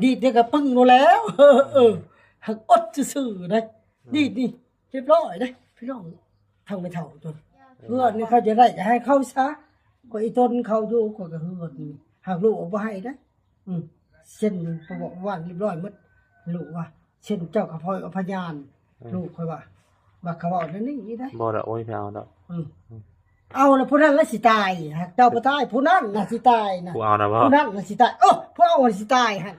ດີດນີ້ກໍປຶ້ງໂລດແລ້ວ ເອີ ເອີ ຫາກອົດຊື່ໆໄດ໋ ອືມ ດີດນີ້ຮຽບຮ້ອຍເດ້ພີ່ນ້ອງ ທາງແມ່ເຖົ້າຕົວ ເອີ ເຮືອນນີ້ເຂົາຈະໄດ້ກໍໃຫ້ເຂົາຊະ ກໍອີຕົນເຂົາຢູ່ ກໍເຮືອນນີ້ ຫາກລູກເອົາບໍ່ໃຫ້ເດ້ ອືມ ເຊັນປະຫວັດຮຽບຮ້ອຍໝົດ ລູກວ່າ ເຊັນເຈົ້າກັບພໍ່ກັບພະຍານ ອືມ ລູກຂ້ອຍວ່າ ວ່າເຂົາເວົ້າແນວນີ້ໄດ໋ ບໍ່ດອກ ໂອ້ຍ ບໍ່ເອົາດອກ ອືມ ອືມ ເອົາລະຜູ້ນັ້ນລະຊິຕາຍ ຫາກເຈົ້າບໍ່ຕາຍ ຜູ້ນັ້ນລະຊິຕາຍນະ ຜູ້ເອົານະບໍ່ ຜູ້ນັ້ນລະຊິຕາຍ ເອີ ຜູ້ເອົາລະຊິຕາຍຫັ້ນ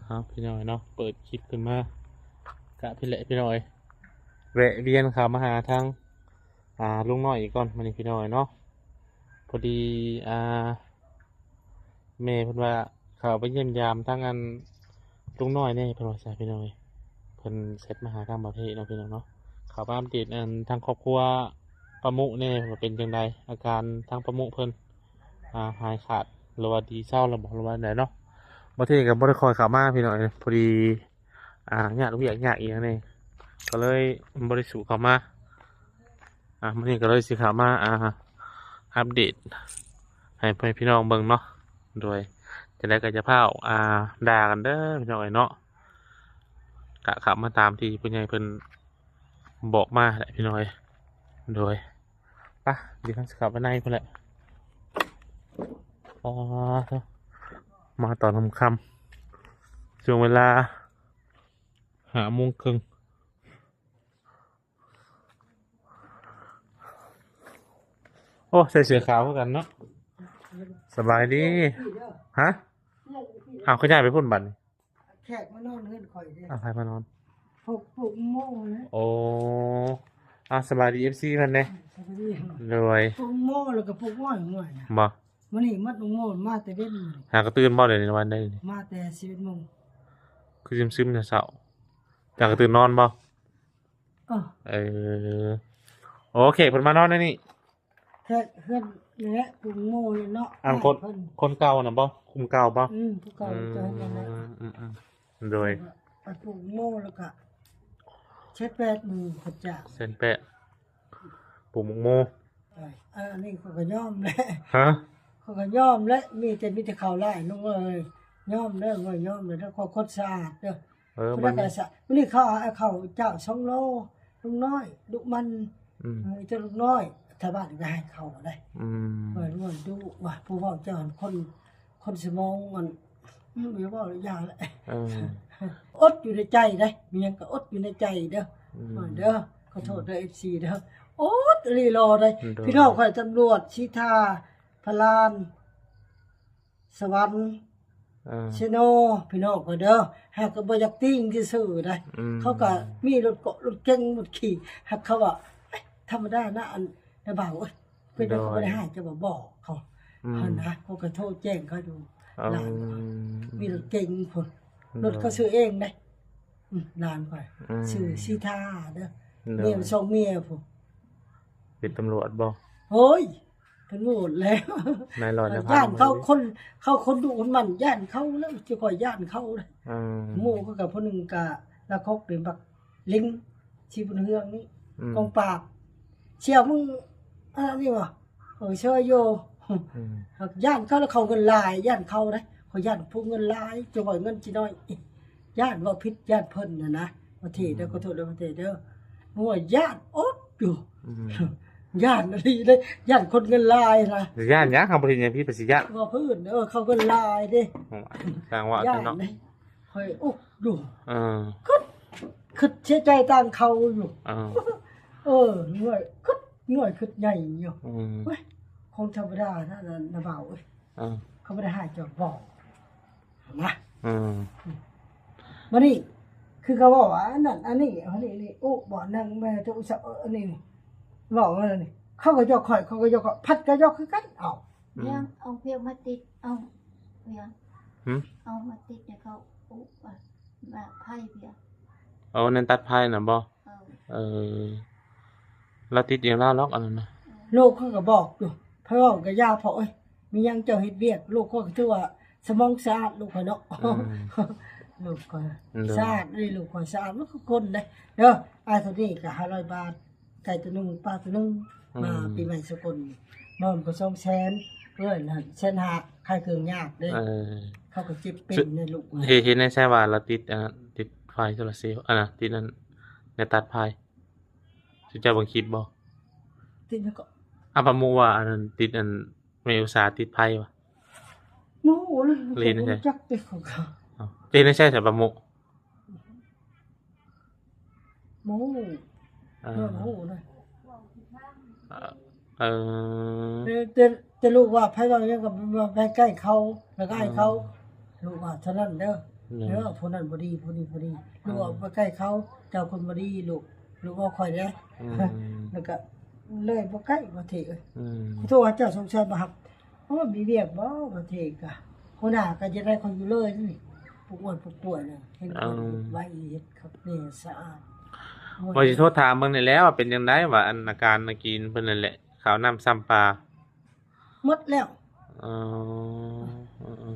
ເອົາ ພີ່ນ້ອງເນາະ ເປີດຄລິບຂຶ້ນມາ ກະພີ້ແຫຼະພີ່ນ້ອງ ແວະວຽນເຂົ້າມາຫາທາງ ອ່າ ລຸງນ້ອຍອີກກ່ອນ ມື້ນີ້ພີ່ນ້ອງເນາະ ພໍດີ ອ່າ ແມ່ເພິ່ນວ່າເຂົ້າໄປຢ້ຽມຢາມທາງອັນລຸງນ້ອຍແດ່ ເພິ່ນວ່າຊັ້ນພີ່ນ້ອງ ເພິ່ນແຊັດມາຫາທາງບ່າວເພເນາະ ພີ່ນ້ອງເນາະ ເຂົ້າມາອັບເດດອັນທາງຄອບຄົວປ້າມຸແດ່ ວ່າເປັນຈັ່ງໃດ ອາການທາງປ້າມຸເພິ່ນ ອ່າ ຫາຍຂາດ ຫຼືວ່າດີເຊົາແລ້ວບໍ່ ຫຼືວ່າໃດເນາະ ບ່າວເພກໍບໍ່ໄດ້ຄ່ອຍເຂົ້າມາພີ່ນ້ອງ ພໍດີ ອ່າ ຍາກວຽກຍາກອີ່ຫຍັງແດ່ ກໍເລີຍບໍ່ໄດ້ສູ້ເຂົ້າມາ ອ່າ ມື້ນີ້ກໍເລີຍຊິເຂົ້າມາ ອ່າ ອັບເດດໃຫ້ພໍ່ແມ່ພີ່ນ້ອງເບິ່ງເນາະ ໂດຍ ຈັ່ງໃດກໍຢ່າຟ້າວ ອ່າ ດ່າກັນເດີພີ່ນ້ອງເອີຍເນາະ ກະເຂົ້າມາຕາມທີ່ຜູ້ໃຫຍ່ເພິ່ນບອກມາແຫຼະພີ່ນ້ອງເອີຍ ໂດຍ ໄປ ດຽວເຮົາຊິເຂົ້າໄປໃນພຸ້ນແຫຼະ ອໍ ມາຕອນຄ່ຳໆ ຊ່ວງເວລາຫ້າໂມງເຄິ່ງ ໂອ້ ໃສ່ເສື້ອຂາວຄືກັນເນາະ ສະບາຍດີ ຮະ ອ້າວ ຄືຍ້າຍໄປພຸ້ນບັດນີ້ ແຂກມານອນເຮືອນຂ້ອຍເດ້ ອ້າວ ໃຜມານອນ ພວກ ພວກໂມນະ ໂອ້ ອ່າ ສະບາຍດີ ເອັຟຊີ ເພິ່ນເດ້ ສະບາຍດີ ໂດຍ ພວກໂມແລ້ວກໍພວກນ້ອຍໆນະ ບໍ່ ມື້ນີ້ມັດໂມນມາແຕ່ເວັນ ຫາກໍຕື່ນບໍ່ ດຽວນີ້ວັນໃດ ມາແຕ່ສິບເອັດໂມງ ຄືຊຶມໆແຕ່ເຊົ້າ ຫາກໍຕື່ນນອນບໍ່ ເອີ ເອີ ໂອເຄ ເພິ່ນມານອນໃນນີ້ ແຂກເຮືອນນີ້ແຫຼະ ກຸງໂມນີ້ເນາະ ອັນຄົນ ອ້າຍເພິ່ນ ຄົນເກົ່ານະບໍ່ ກຸ່ມເກົ່າບໍ່ ອືມ ຜູ້ເກົ່າ ອືມ ເຈົ້ານັ້ນແຫຼະ ອືມໆ ໂດຍ ໄປປູກໂມແລ້ວກະ ເສຍແປດໝື່ນ ເພິ່ນຈ້າງ ເສຍແປດ ປູກໝາກໂມ ເອີຍ ອັນນີ້ຂ້ອຍກໍຍອມແຫຼະ ຮະ ຂ້ອຍກໍຍອມແຫຼະ ມີແຕ່ ມີແຕ່ເຂົ້າຫຼາຍ ລຸງເອີຍ ຍອມເດີ ຂ້ອຍຍອມເດີ ຂ້ອຍຄົນສະອາດເດີ ເອີ ມື້ນີ້ເຂົາເອົາເຂົ້າເຈົ້າສອງໂລ ລຸງນ້ອຍ ດຸມັນ ອືມ ເອີ ເຈົ້າລຸງນ້ອຍ ຊາວບ້ານກໍໃຫ້ເຂົ້າໄດ໋ ອືມ ເພິ່ນວ່າດຸວ່າ ຜູ້ເວົ້າເຈົ້າຫັ້ນຄົນ ຄົນສະໝອງມັນ ອືມ ຢ່າເວົ້າຢ່າແຫຼະ ເອີ ອົດຢູ່ໃນໃຈເດ້ ມີຫຍັງກໍອົດຢູ່ໃນໃຈເດີ ອືມ ເດີ ຂໍໂທດເດີ ເອັຟຊີ ເດີ ອົດອີ່ຫຼີລໍເດ້ ໂດຍ ພີ່ນ້ອງຂ້ອຍຕຳຫຼວດ ສີທາ ພະລານ ສະຫວັນ ເອີ ເຊໂນ ພີ່ນ້ອງຂ້ອຍເດີ ຫາກກໍບໍ່ຢາກຕິງຊື່ໆໄດ໋ ອືມ ເຂົາກໍມີລົດເກາະລົດເກັງລົດຂີ່ ຫາກເຂົາວ່າ ເອີຍ ທຳມະດານະ ອັນ ນ້າບ່າວເອີຍ ເປັນຫຍັງກໍບໍ່ໄດ້ໃຫ້ ໂດຍ ເຈົ້າບໍ່ບອກເຂົາ ອືມ ຫັ້ນນະ ເຂົາກໍໂທແຈ້ງເຂົາຢູ່ ເອີ ຫຼານ ມີລົດເກັງພຸ້ນ ໂດຍ ລົດເຂົາຊື້ເອງເດ້ ອືມ ຫຼານຂ້ອຍ ອືມ ຊື່ສີທາເດີ ໂດຍ ເມຍສອງເມຍພຸ້ນ ເປັນຕຳຫຼວດບໍ່? ໂອ້ຍ ເພິ່ນໂຫດແລ້ວ ນາຍຮ້ອຍນາຍພັນ ຢ້ານເຂົາ ຄົນ ເຂົາຄົນດຸຄົນໝັ່ນ ຢ້ານເຂົາເລີຍ ຈະຂ້ອຍຢ້ານເຂົາເລີຍ ອືມ ໝູ່ເຂົາກັບຜູ້ໜຶ່ງກະລະຄົກເປັນບັກລິງ ທີ່ບຸນເຮືອງນີ້ ອືມ ກອງປາບ ສ່ຽວມຶງ ອັນນີ້ຫວາ ເອີ ເຊີຢູ່ ອືມ ຢ້ານເຂົາ ແລ້ວເຂົາເງິນຫຼາຍ ຢ້ານເຂົາເດ້ ຂ້ອຍຢ້ານພວກເງິນຫຼາຍ ຈະຂ້ອຍເງິນຊິໜ້ອຍ ຢ້ານເວົ້າຜິດ ຢ້ານເພິ່ນຫັ້ນນະ ປະເທດເດີ ອືມ ຂໍໂທດເດີ ປະເທດເດີ ໂອ້ຍ ຢ້ານອົດຢູ່ ອືມ ຢ້ານອີ່ຫຼີເດ້ ຢ້ານຄົນເງິນຫຼາຍນະ ຢ້ານຫຍັງ ເຮົາບໍ່ເຮັດຫຍັງຜິດ ໄປຊິຢ້ານ ເວົ້າພື້ນ ເອີ ເຂົາເງິນຫຼາຍເດ້ ໂອ້ຍ ຊ່າງວ່າ ຢ້ານເນາະ ເດ້ ຂ້ອຍອຸກຢູ່ ເອີ ຄິດ ຄິດເສຍໃຈຕາມເຂົາຢູ່ ເອີ ເອີ ນ້ອຍ ຄິດນ້ອຍຄິດໃຫຍ່ຢູ່ ອືມ ເວີຍ ຄົນທຳມະດານະ ນະ ນະບ່າວເອີຍ ເອີ ເຂົາບໍ່ໄດ້ໃຫ້ເຈົ້າບອກ ນະ ອືມ ບາດນີ້ ຄືເຂົາເວົ້າວ່າ ອັນນັ້ນ ອັນນີ້ ອັນນີ້ ນີ້ ໂອ້ ບໍ່ ນາງແມ່ເຈົ້າອຸດສະ ເອີ ອັນນີ້ ເວົ້າອັນນີ້ ເຂົາກໍຢອກຂ້ອຍ ຂ້ອຍກໍຢອກເຂົາ ພັດກໍຢອກຄືກັນ ເອົ້າ ອືມ ຍັງເອົາພຽງມາຕິດ ເອົາພຽງ ຫຶ? ເອົາມາຕິດໃຫ້ເຂົາ ໂອ້ ວ່າ ວ່າໄພພຽງ ເອົານັ້ນຕັດໄພນະບໍ່? ເອີ ເອີ ລາວຕິດເອງລາວລັອກອັນນັ້ນນະ ເອີ ລູກຂ້ອຍກໍບອກຢູ່ ເພິ່ນເວົ້າກໍຢ່າ ພໍ່ເອີຍ ມີຫຍັງເຈົ້າເຮັດວຽກ ລູກຂ້ອຍກໍຖືວ່າສະໝອງສະອາດ ລູກຂ້ອຍເນາະ ອືມ ລູກຂ້ອຍ ໂດຍ ສະອາດເລີຍ ລູກຂ້ອຍສະອາດໝົດທຸກຄົນເດ້ ເດີ ອ້າຍເທົ່ານີ້ກໍຫ້າຮ້ອຍບາດ ໄກ່ຕົວໜຶ່ງ ປາຕົວໜຶ່ງ ອືມ ມາປີໃໝ່ສາກົນ ນ້ອງກໍສອງແສນ ເອີ ນັ້ນແສນຫ້າ ຂາຍເຄື່ອງຍາກເດ້. ເອີ ເຂົາກໍເຈັບເປັນໃນລູກ ເຫັນ ເຫັນໃນໃສວ່າລາວຕິດ ອັນນັ້ນ ຕິດໄຟໂຊລາເຊວ ອັນນັ້ນ ຕິດອັນນັ້ນ ແນວຕັດໄຟ ສຸເຈົ້າເບິ່ງຄລິບບໍ່? ຕິດຫຍັງເກາະ? ອາ ປາໂມກວ່າອັນນັ້ນ ຕິດອັນ ແມ່ອຸດສາຕິດໄຟວ່າ ໂອ້ໂຫ ເລີຍ ເຫັນໃນໃສ? ຈັກເດ້ຂອງເຂົາ. ເອົ້າ ເຫັນໃນໃສສະປາໂມກ? ໂອ້ ເອີ ເອີ ເອີ ເອີ ແຕ່ ແຕ່ລູກວ່າໃຜເວົ້າຫຍັງກໍບໍ່ໄປໃກ້ເຂົາ ແລ້ວກໍອ້າຍເຂົາ ເອີ ລູກວ່າເທົ່ານັ້ນເດີ. ເອີ ຜູ້ນັ້ນບໍ່ດີ ຜູ້ນີ້ບໍ່ດີ ລູກວ່າບໍ່ໄປໃກ້ເຂົາ ເຈົ້າຄົນບໍ່ດີລູກ ລູກເວົ້າຂ້ອຍເດ້. ອືມ ແລ້ວກໍເລີຍບໍ່ໃກ້ ບໍ່ເທກເອີຍ. ອືມ ໂທຫາເຈົ້າ ສົງໄສບໍ່ຮັບ. ໂອ້ ມີວຽກບໍ່ ປະເທດກະ ຫົວໜ້າກະຈະໄດ້ຂ້ອຍຢູ່ເລີຍນີ້ ຜູ້ອ້ວນຜູ້ປ່ວຍນະ ເຫັນ ເອີ ເພິ່ນເຮັດໄວເຮັດຄັກແນ່ສະອາດ. ວ່າຊິໂທຖາມເບິ່ງນີ້ແຫຼະວ່າເປັນຈັ່ງໃດ ວ່າອັນອາການນາກິນເພິ່ນນັ້ນແຫຼະ ເຂົ້ານ້ຳຊຳປາ. ໝົດແລ້ວ. ເອີ ເອີ ເອີ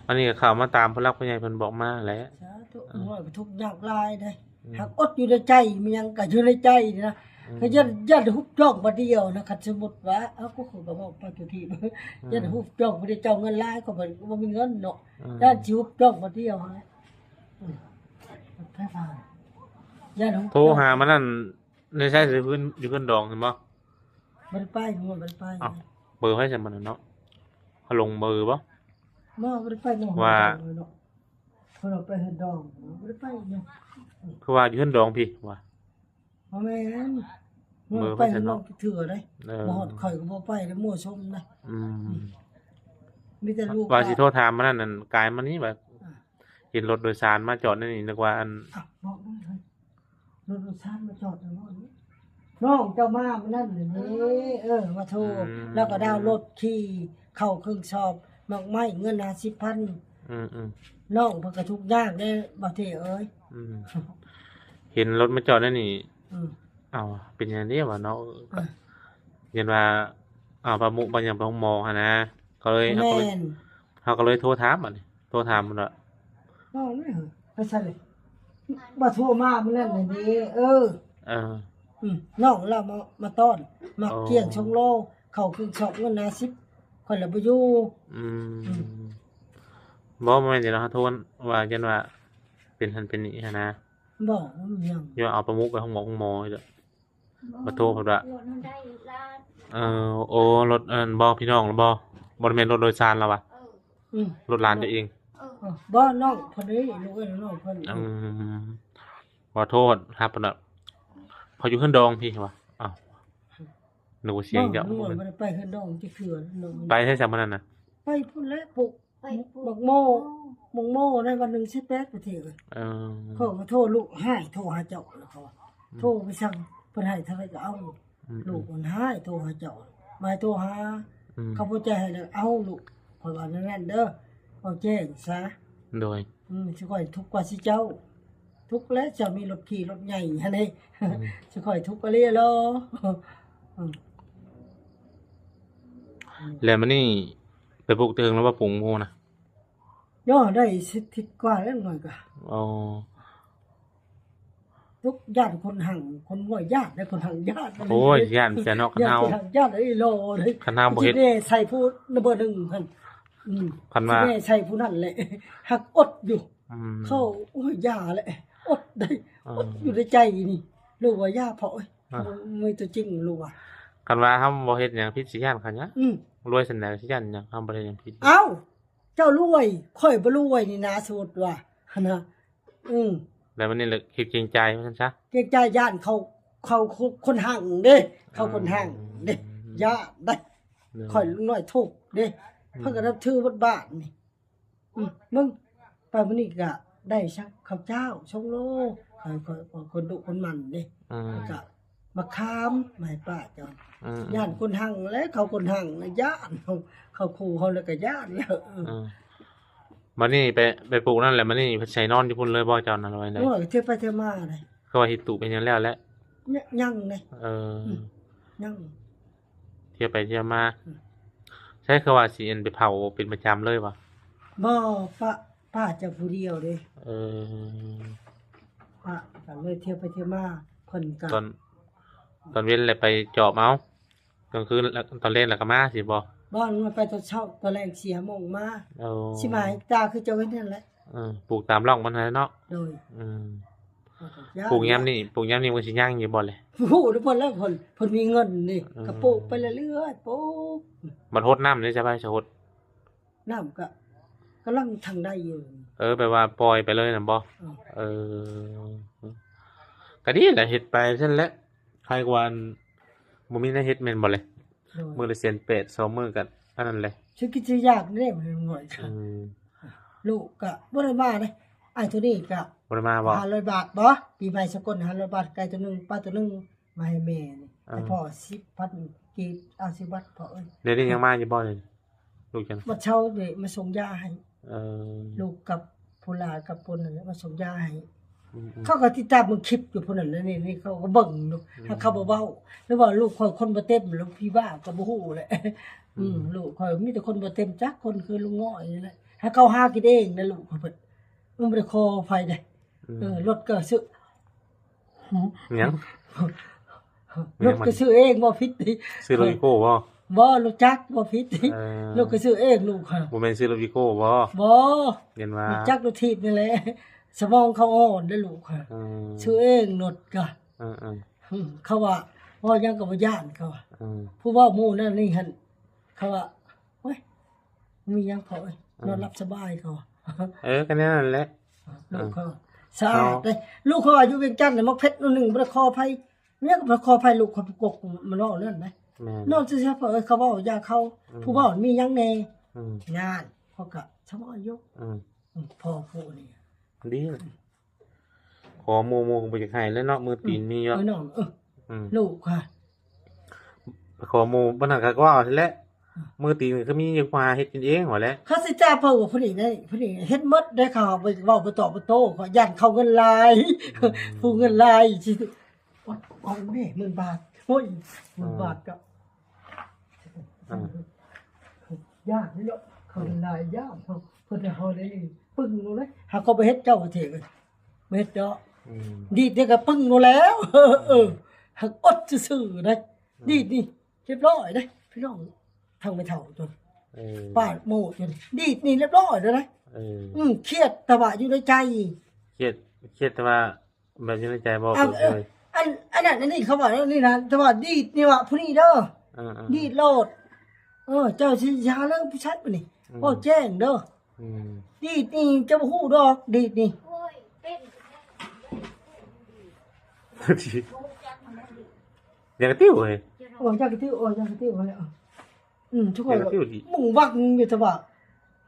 ອັນນີ້ກະເຂົ້າມາຕາມຜູ້ຫຼັກຜູ້ໃຫຍ່ເພິ່ນບອກມາແຫຼະ. ສາທຸ. ເອີ ໂອ້ຍ ທຸກຍາກຫຼາຍເດ້. ອືມ ຫາກອົດຢູ່ໃນໃຈ ມີຫຍັງກະຢູ່ໃນໃຈນີ້ນະ. ອືມ ກໍຢ້ານ ຢ້ານຮຸບຈ້ອງບາດດຽວນະ ຄັນສົມມຸດວ່າ ເອົາ ກໍຄືກໍບອກປະຈຸທີ ອືມ ຢ້ານຮຸບຈ້ອງບາດດຽວ ເຈົ້າເງິນຫຼາຍ ກໍບໍ່ ບໍ່ມີເງິນເນາະ. ອືມ ຢ້ານຊິຮຸບຈ້ອງບາດດຽວ ອືມ ຢ້ານຮຸບ ໂທຫາມານັ້ນ ໃນໃສ ຢູ່ເຮືອນ ຢູ່ເຮືອນດອງຫັ້ນບໍ່? ບໍ່ໄດ້ໄປ ບໍ່ໄດ້ໄປ. ອ້າວ ເບີໃຜຊັ້ນບັດນີ້ເນາະ? ເຂົາລົງເບີບໍ່? ບໍ່ ບໍ່ໄດ້ໄປເນາະ ວ່າ ເນາະ. ເພິ່ນເອົາໄປເຮືອນດອງ ບໍ່ໄດ້ໄປເນາະ. ຄືວ່າຢູ່ເຮືອນດອງພີ້ວ່າ? ບໍ່ແມ່ນ ບໍ່ໄປເຮືອນດອງຈັກເທື່ອເດ້. ເອີ ບໍ່ຮອດ ຂ້ອຍກໍບໍ່ໄປເດ້ ມົ້ວສຸມນະ. ອືມ ມີແຕ່ລູກ ວ່າຊິໂທຖາມມານັ້ນ ອັນກາຍມານີ້ວ່າ ອ່າ ເຫັນລົດໂດຍສານມາຈອດໃນນີ້ ນຶກວ່າອັນ ອ້າວ ບອກເລີຍ ລົດໂດຍສານມາຈອດໃນນີ້ ນ້ອງເຈົ້າມາມື້ນັ້ນນີ້. ເອີ ມາໂທ ອືມ ແລ້ວກໍດາວລົດຂີ່ເຂົ້າເຄື່ອງສອບ ໝາກໄມ້ເງິນຫ້າສິບພັນ. ອືມໆ ນ້ອງເພິ່ນກໍທຸກຍາກເດ້ ບໍ່ເທເອີຍ. ອືມ ເຫັນລົດມາຈອດໃນນີ້. ອືມ ເອົ້າ ເປັນຫຍັງເດ້ວະເນາະ? ອ່າ ຢ້ານວ່າ ເອົາປາໂມກ ປາຫຍັງໄປໂຮງໝໍຫັ້ນນະ ກໍເລີຍ ເຮົາກໍເລີຍ ແມ່ນ ເຮົາກໍເລີຍໂທຖາມບັດນີ້ ໂທຖາມເພິ່ນວ່າ ເວົ້າເລີຍ ເອີ ໄປໃສເລີຍ ວ່າໂທມາມື້ນັ້ນນະເດ້. ເອີ ເອີ ອືມ ນ້ອງລາວມາ ມາຕ້ອນ ໝາກ ອໍ ກ້ຽງ ສອງໂລ ເຂົ້າເຄິ່ງຊອກເງິນຫ້າສິບ ຂ້ອຍລະບໍ່ຢູ່. ອືມ ອືມ ບໍ່ ບໍ່ແມ່ນເດເນາະ ເຮົາໂທວ່າ ຢ້ານວ່າເປັນຫັ້ນເປັນນີ້ຫັ້ນນະ. ບໍ່ ບໍ່ມີຫຍັງ ຢ່າເອົາປາໂມກໄປໂຮງໝໍ ໂຮງໝໍເດີ. ບໍ່ ບໍ່ໂທເພິ່ນວ່າ ລົດນັ້ນໄດ້ຫຼານ. ເອີ ໂອ້ ລົດ ອັນ ບໍ່ ພີ່ນ້ອງລະບໍ່ ບໍ່ໄດ້ແມ່ນລົດໂດຍສານລະວະ. ເອີ ອືມ ລົດຫຼານຕົວເອງ. ເອີ ເອີ ບໍ່ ນ້ອງເພິ່ນເດ້ ລູກເອີຍ ນ້ອງເພິ່ນ. ອືມ ຂໍໂທດຮັບເພິ່ນວ່າ ເຂົາຢູ່ເຮືອນດອງພີ້ວ່າ. ອ້າວ ນຶກວ່າສຽງເຈົ້າ. ບໍ່ ບໍ່ໄດ້ໄປເຮືອນດອງຈັກເທື່ອ. ໄປໃສຊະມື້ນັ້ນນະ? ໄປພຸ້ນແຫຼະ ປູກ ໄປປູກ ບັກໂມ ບັກໂມໃນວັນໜຶ່ງສິບແປດປະເທດ. ເອີ ຂ້ອຍກໍໂທລູກ ຮ້າຍ ໂທຫາເຈົ້າ ແລ້ວເຂົາວ່າ ອືມ ໂທໄປສັ່ງ ເພິ່ນໃຫ້ເທົ່າໃດກໍເອົາ. ອືມ ລູກມັນຮ້າຍ ໂທຫາເຈົ້າ ມາໂທຫາ. ອືມ ເຂົາບໍ່ໃຈໃຫ້ແລ້ວເອົາລູກ ຂ້ອຍວ່າແນວນັ້ນເດີ ເວົ້າແຈ້ງຊະ. ໂດຍ ອືມ ຊິຂ້ອຍທຸກກວ່າຊິເຈົ້າ ທຸກແລ້ວ ເຈົ້າມີລົດຂີ່ລົດໃຫຍ່ຫັ້ນເດ້. ອືມ ຊິຂ້ອຍທຸກອີ່ຫຼີລະ. ອືມ ແລ້ວມື້ນີ້ໄປປູກແຕ່ເທິງແລ້ວບໍ່ ປູກໂມນະ? ໂອ້ ໄດ້ສິບທິດກວ່າແລ້ວ ໜ້ອຍກະ. ອໍ ທຸກ ຢ້ານຄົນຮັ່ງຄົນຮວຍ ຢ້ານແລ້ວ ຄົນຮັ່ງຢ້ານ. ໂອ້ຍ ຢ້ານແຕ່ເນາະ ຄັນເຮົາ ຢ້ານຄົນຮັ່ງຢ້ານອີ່ຫຼໍເລີຍ. ຄັນເຮົາບໍ່ເຮັດ ຊິແນ່ໃສ່ຜູ້ນຳເບີໜຶ່ງຫັ້ນ. ອືມ ຄັນວ່າຊິແນ່ໃສ່ຜູ້ນັ້ນແຫຼະ ຫາກອົດຢູ່. ອືມ ເຂົາ ໂອ້ຍ ຢ່າແຫຼະ ອົດໄດ້. ເອີ ອົດຢູ່ໃນໃຈນີ້ ລູກວ່າຢ່າເພາະ ໂອ້ຍ ອ່າ ມີຕົວຈິງ ລູກວ່າ ຄັນວ່າເຮົາບໍ່ເຮັດຫຍັງຜິດ ຊິຢ້ານເຂົາຫຍັງ? ອືມ ລວຍສ່ຳໃດ ຊິຢ້ານຫຍັງ? ເຮົາບໍ່ໄດ້ເຮັດຫຍັງຜິດ. ເອົ້າ ເຈົ້າລວຍ ຂ້ອຍບໍ່ລວຍນີ້ນະ ສົມມຸດວ່າຫັ້ນນະ. ອືມ ແລ້ວບັດນີ້ລະຄິດເກງໃຈວ່າຊັ້ນຊະ. ເກງໃຈ ຢ້ານເຂົາ ເຂົາຄົນຮັ່ງເດ້ ເຂົາຄົນຮັ່ງເດ້. ອືມ ຢ້ານໄດ໋. ໂດຍ ຂ້ອຍນ້ອຍທຸກເດ້. ອືມ ເພິ່ນກໍນັບຖືເບິດບ້ານນີ້. ອືມ ເບິ່ງ ໄປມື້ນີ້ກະໄດ້ສັກເຂົ້າຈ້າວສອງໂລ ຂ້ອຍ ຂ້ອຍ ຂ້ອຍຄົນດຸຄົນໝັ່ນເດ້. ອືມ ແລ້ວກະ ມະຂາມມາໃຫ້ປ້າເຈົ້າ. ອືມ ຢ້ານຄົນຮັ່ງແຫຼະ ເຂົາຄົນຮັ່ງນະ ຢ້ານ ເຂົາ ເຂົາຂູ່ເຮົາແລ້ວກໍຢ້ານແລ້ວ. ເອີ ອືມ ບັດນີ້ໄປ ໄປປູກນັ້ນແຫຼະ ບັດນີ້ເພິ່ນໃສ່ນອນຢູ່ພຸ້ນເລີຍບໍ່ເຈົ້ານະ ຫຼືວ່າໃດ? ໂອ້ຍ ທ່ຽວໄປທ່ຽວມາເດ້. ຄືວ່າເຮັດຕູບເຮັດຫຍັງແລ້ວແຫຼະ? ຍັງເດ້. ເອີ ອືມ ຍັງ ທ່ຽວໄປທ່ຽວມາ. ອືມ ໃຊ່ ຄືວ່າຊິ ອັນ ໄປເຜົາເປັນປະຈຳເລີຍບໍ່? ບໍ່ ປ້າ ປ້າເຈົ້າຜູ້ດຽວເດ້. ເອີ ປ້າກໍເລີຍທ່ຽວໄປທ່ຽວມາ ເພິ່ນກໍ ຕອນ ຕອນເວັນແລ້ວໄປຈອບເອົາ ກາງຄືນ ຕອນແລງແລ້ວກໍມາຊີ້ບໍ່? ບໍ່ ມັນໄປຕອນເຊົ້າ ຕອນແລງສີ່ຫ້າໂມງມາ. ໂອ້ ສິບຫ້າເຮັກຕາ ຄືເຈົ້າເຫັນນັ້ນແຫຼະ. ເອີ ປູກຕາມຮ່ອງມັນຫັ້ນແຫຼະເນາະ. ໂດຍ. ອືມ. ປູກຍາມນີ້ ປູກຍາມນີ້ມັນຊິຍັງຢູ່ບໍ່ແລະ? ບໍ່ຮູ້ເດ້ ເພິ່ນແລ້ວ ເພິ່ນ ເພິ່ນມີເງິນນີ້ ເອີ ກໍປູກໄປເລື້ອຍໆ ປູກ. ບັດຫົດນ້ຳເດ້ ຈະໄປ ຈະຫົດ ນ້ຳກໍກຳລັງທັງໄດ້ຢູ່. ເອີ ແບບວ່າປ່ອຍໄປເລີຍນະບໍ່? ເອີ ເອີ ກໍດີແຫຼະ ເຮັດໄປຊັ້ນແຫຼະ ໃຄກວ່າອັນ ບໍ່ມີແນວເຮັດແມ່ນບໍ່ແລະ? ໂດຍ. ມື້ລະແສນແປດ ສອງມື້ກໍອັນນັ້ນແຫຼະ. ຊື່ກິດຈະຢາກເດ້ ມັນໜ້ອຍ. ອືມ. ລູກກໍບໍ່ໄດ້ມາເດ້ ອ້າຍໂທນີ້ກໍບໍ່ໄດ້ມາບໍ່? ຫ້າຮ້ອຍບາດບໍ່? ປີໃໝ່ສາກົນຫ້າຮ້ອຍບາດ ໄກ່ໂຕໜຶ່ງ ປາໂຕໜຶ່ງ ມາໃຫ້ແມ່ນີ້. ເອີ ໃຫ້ພໍ່ສິບພັນກີບ ເອົາສິບບາດພໍ່ເອີຍ. ດຽວນີ້ຍັງມາຢູ່ບໍ່ນີ້? ລູກຈັງ ມາເຊົ້ານີ້ມາສົ່ງຢາໃຫ້. ເອີ ລູກກັບຜູ້ຫຼານກັບຄົນນັ້ນແຫຼະມາສົ່ງຢາໃຫ້. ອືມໆ ເຂົາກໍຕິດຕາມເບິ່ງຄລິບຢູ່ຜູ້ນັ້ນແຫຼະ ນີ້ ນີ້ເຂົາກໍເບິ່ງຢູ່. ອືມ ຖ້າເຂົາບໍ່ເວົ້າ ຫຼືວ່າລູກຂ້ອຍຄົນບໍ່ເຕັມ ແລ້ວຜີບ້າກໍບໍ່ຮູ້ແຫຼະ. ອືມ ອືມ ລູກຂ້ອຍມີແຕ່ຄົນບໍ່ເຕັມ ຈັກຄົນຄືລຸງນ້ອຍນີ້ແຫຼະ. ຖ້າເຂົາຫາກິນເອງນະ ລູກຂ້ອຍເພິ່ນ ມັນບໍ່ໄດ້ຂໍໃຜເດ້. ອືມ ເອີ ລົດກໍຊື້ ຫຍັງ? ລົດກໍຊື້ເອງ ບໍ່ຜິດຕິ? ຊື້ລົດອີໂກ້ບໍ່? ບໍ່ ລົດຈັກ ບໍ່ຜິດຕິ? ເອີ ລົດກໍຊື້ເອງລູກ. ບໍ່ແມ່ນຊື້ລົດອີໂກ້ບໍ່? ບໍ່ ເຫັນວ່າ ລົດຈັກລົດຖີບນີ້ແຫຼະ ສະໝອງເຂົາອ່ອນເດ້ລູກ. ອືມ ຊື້ເອງລົດກະ ເອີໆ ອືມ ເຂົາວ່າ ເວົ້າຫຍັງກໍບໍ່ຢ້ານ ເຂົາວ່າ. ອືມ ຜູ້ເວົ້າໝູ່ນັ້ນນີ້ຫັ້ນ ເຂົາວ່າ ໂອ້ຍ ມີຫຍັງພໍ່ເອີຍ ອືມ ນອນຫຼັບສະບາຍ ເຂົາວ່າ. ເອີ ກໍແນວນັ້ນແຫຼະ ລູກເຂົາສະອາດເດ້. ລູກເຂົາວ່າຢູ່ວຽງຈັນນະ ໝາກເຜັດໜ້ອຍໜຶ່ງ ບໍ່ໄດ້ຂໍໃຜ ແມ່ກໍບໍ່ຂໍໃຜ ລູກເຂົາປະກົກມາເວົ້ານັ້ນນະ. ແມ່ນ ນອນຊື່ໆ ພໍ່ເອີຍ ເຂົາເວົ້າຢ່າເຂົາ. ອືມ ຜູ້ເວົ້າມີຫຍັງແດ່? ອືມ ນັ້ນ ເຂົາກໍສະບາຍຢູ່. ອືມ ອືມ ພໍ່ຜູ້ນີ້ ດີ ຂໍໝູ່ ໝູ່ກໍບໍ່ຢາກໃຫ້ແລ້ວເນາະ ມືຕີນມີຢູ່. ເອີ ເອີ ນ້ອງ ເອີ ອືມ ລູກຄ່ະ ຂໍໝູ່ ບັດນັ້ນກໍເວົ້າຫັ້ນແຫຼະ ອືມ ມືຕີນກໍຄືມີຢູ່ ຫາເຮັດກິນເອງຫັ້ນແຫຼະ. ເຂົາຊິຈັບເຮົາຜູ້ນີ້ໄດ້ ຜູ້ນີ້ເຮັດໝົດໄດ້ ເຂົາໄປເວົ້າໄປຕອບໄປໂຕ້ ເຂົາຢ້ານເຂົາເງິນຫຼາຍ. ອືມ ຜູ້ເງິນຫຼາຍຊິ ໂອ້ຍ ເອົາແມ່ ໝື່ນບາດ ໂອ້ຍ ໝື່ນບາດກໍ ອ່າ ຢ້ານເນາະ ເຂົາຫຼາຍຢ້ານ ເຂົາ ເພິ່ນໃຫ້ເຮົາໄດ້ປຶ້ງໂລດເດ້ ຫາກໍບໍ່ເຮັດເຈົ້າເທ ບໍ່ເຮັດດອກ. ອືມ ດີດນີ້ກໍປຶ້ງໂລດແລ້ວ. ເອີ ອືມ ຫາກອົດຊື່ໆໄດ໋. ອືມ ດີດນີ້ຮຽບຮ້ອຍເດ້ພີ່ນ້ອງ ທາງແມ່ເຖົ້າຕົວ ເອີ ປ້າໂມຕົວ ດີດນີ້ຮຽບຮ້ອຍໂລດເດ້. ເອີ ອືມ ຄຽດແຕ່ວ່າຢູ່ໃນໃຈ ຄຽດ ຄຽດແຕ່ວ່າ ແບບຢູ່ໃນໃຈບໍ່? ເອີ ເອີ ເອີຍ ອັນ ອັນນັ້ນ ອັນນີ້ເຂົາວ່າແນວນີ້ນະ ແຕ່ວ່າດີດນີ້ວ່າຜູ້ນີ້ເດີ ເອີໆ ດີດໂລດ. ເອີ ເຈົ້າຊິຢ່າເລີຍຜູ້ຊາຍຜູ້ນີ້ ອືມ ເວົ້າແຈ້ງເດີ. ອືມ ດີດນີ້ເຈົ້າບໍ່ຮູ້ດອກ ດີດນີ້. ໂອ້ຍ ເປັນ ຢາກກະຕິວເອີຍ ໂອ້ຍ ຢາກກະຕິວ ໂອ້ຍ ຢາກກະຕິວຫັ້ນແຫຼະ. ອືມ ທຸກຄົນ ແຕ່ກໍຖືກດີ ມຸ່ງຫວັງຢູ່ ແຕ່ວ່າ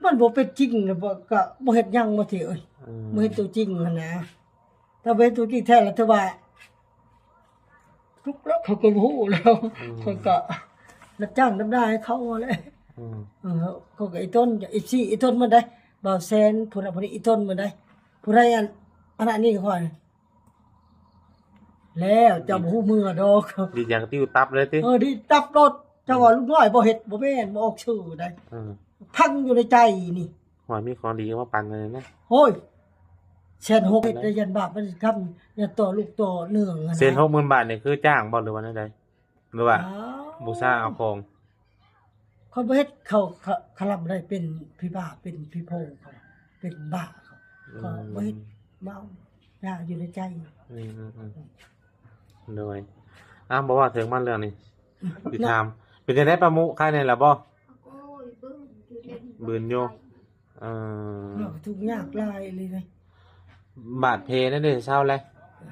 ມັນບໍ່ເປັນຈິງ ແລ້ວກໍບໍ່ເຮັດຫຍັງ ບໍ່ເທເອີຍ. ອືມ ບໍ່ເຮັດຕົວຈິງຫັ້ນນະ ຖ້າເປັນຕົວຈິງແທ້ລະ ຖືວ່າທຸກແລ້ວ ເຂົາກໍບໍ່ຮູ້ແລ້ວ. ອືມ ເຂົາກໍຮັບຈ້າງນຳໜ້າໃຫ້ເຂົາຫັ້ນແຫຼະ. ອືມ ເອີ ເຂົາກໍອີຕົນ ເອັຟຊີ ອີຕົນໝົດໄດ໋ ບ່າວແຊນ ຜູ້ນັ້ນຜູ້ນີ້ ອີຕົນໝົດໄດ໋. ຜູ້ໃດອັນ ອັນນັ້ນນີ້ຂ້ອຍ ແລ້ວເຈົ້າບໍ່ຮູ້ເມືອດອກ ດີດຢາກກະຕິວຕັບເລີຍຕິ? ເອີ ດີດຕັບໂລດ. ເຈົ້າວ່າ ອືມ ລຸງນ້ອຍບໍ່ເຮັດ ບໍ່ແມ່ນ ບໍ່ອອກຊື່ໄດ໋. ເອີ ພັງຢູ່ໃນໃຈນີ້. ໂອ້ຍ ມີຂອງດີມາປັນເລີຍນະ. ໂອ້ຍ ແສນຫົກ ເຮັດໄດ້ຢ້ານບາບມັນຊິກຳ ຢ້ານຕໍ່ລູກຕໍ່ເນື່ອງຫັ້ນນະ. ແສນຫົກໝື່ນບາດນີ້ຄືຈ້າງບໍ່ ຫຼືວ່າແນວໃດ? ຫຼືວ່າ ອ້າວ ບູຊາເອົາຂອງ? ຂ້ອຍບໍ່ເຮັດ ເຂົາ ເຂົາ ເຂົາລຳໄດ້ເປັນຜີບ້າ ເປັນຜີໂພງ ເຂົາເປັນບ້າ ເຂົາ ອືມ ເຂົາບໍ່ເຮັດ ເມົາຢາຢູ່ໃນໃຈ. ອືມໆໆ ໂດຍ ອ້າວ ບໍ່ເວົ້າເຖິງມັນເລື່ອງນີ້ ອືມ ຊິຖາມ ເປັນຈັ່ງໃດປ້າມຸ ຄາຍແນ່ລະບໍ່? ໂອ້ຍ ບືນຢູ່ ບືນຢູ່. ເອີ ເຮົາກໍທຸກຍາກຫຼາຍເລີຍ ບາດແຜນັ້ນເດ້ ເຊົາແລ້ວ?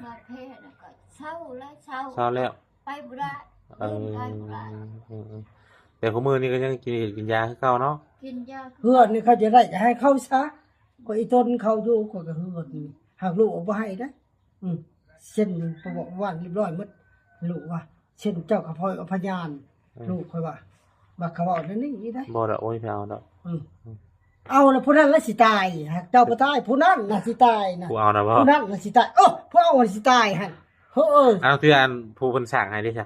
ບາດແຜນັ້ນກໍເຊົາແລ້ວ ເຊົາ ເຊົາແລ້ວ. ໄປບໍ່ໄດ້ ເອີ ໄປບໍ່ໄດ້ ອືມໆ ແຕ່ຄູ່ມື້ນີ້ກໍຍັງກິນ ກິນຢາຄືເກົ່າເນາະ? ກິນຢາ ເຮືອນນີ້ເຂົາຈະໄດ້ກໍໃຫ້ເຂົາຊະ ກໍອີຕົນເຂົາຢູ່ ຂ້ອຍກໍເຮືອນນີ້ ຫາກລູກເອົາບໍ່ໃຫ້ເດ້. ອືມ ເຊັນປະຫວັດຮຽບຮ້ອຍໝົດ ລູກວ່າ ເຊັນເຈົ້າກັບຂ້ອຍກັບພະຍານ ອືມ ລູກຂ້ອຍວ່າ ບັກເຂົາເວົ້າແນວນີ້ໄດ໋. ບໍ່ດອກ ໂອ້ຍ ໄປເອົາດອກ. ອືມ ອືມ ເອົາລະ ຜູ້ນັ້ນລະຊິຕາຍ ຫາກເຈົ້າບໍ່ຕາຍ ຜູ້ນັ້ນລະຊິຕາຍນະ. ຜູ້ເອົານະບໍ່? ຜູ້ນັ້ນລະຊິຕາຍ ເອີ ຜູ້ເອົາລະຊິຕາຍຫັ້ນ. ເອີ ເອົາຄືອັນຜູ້ເພິ່ນສ້າງໃຫ້ເດ້ຊະ?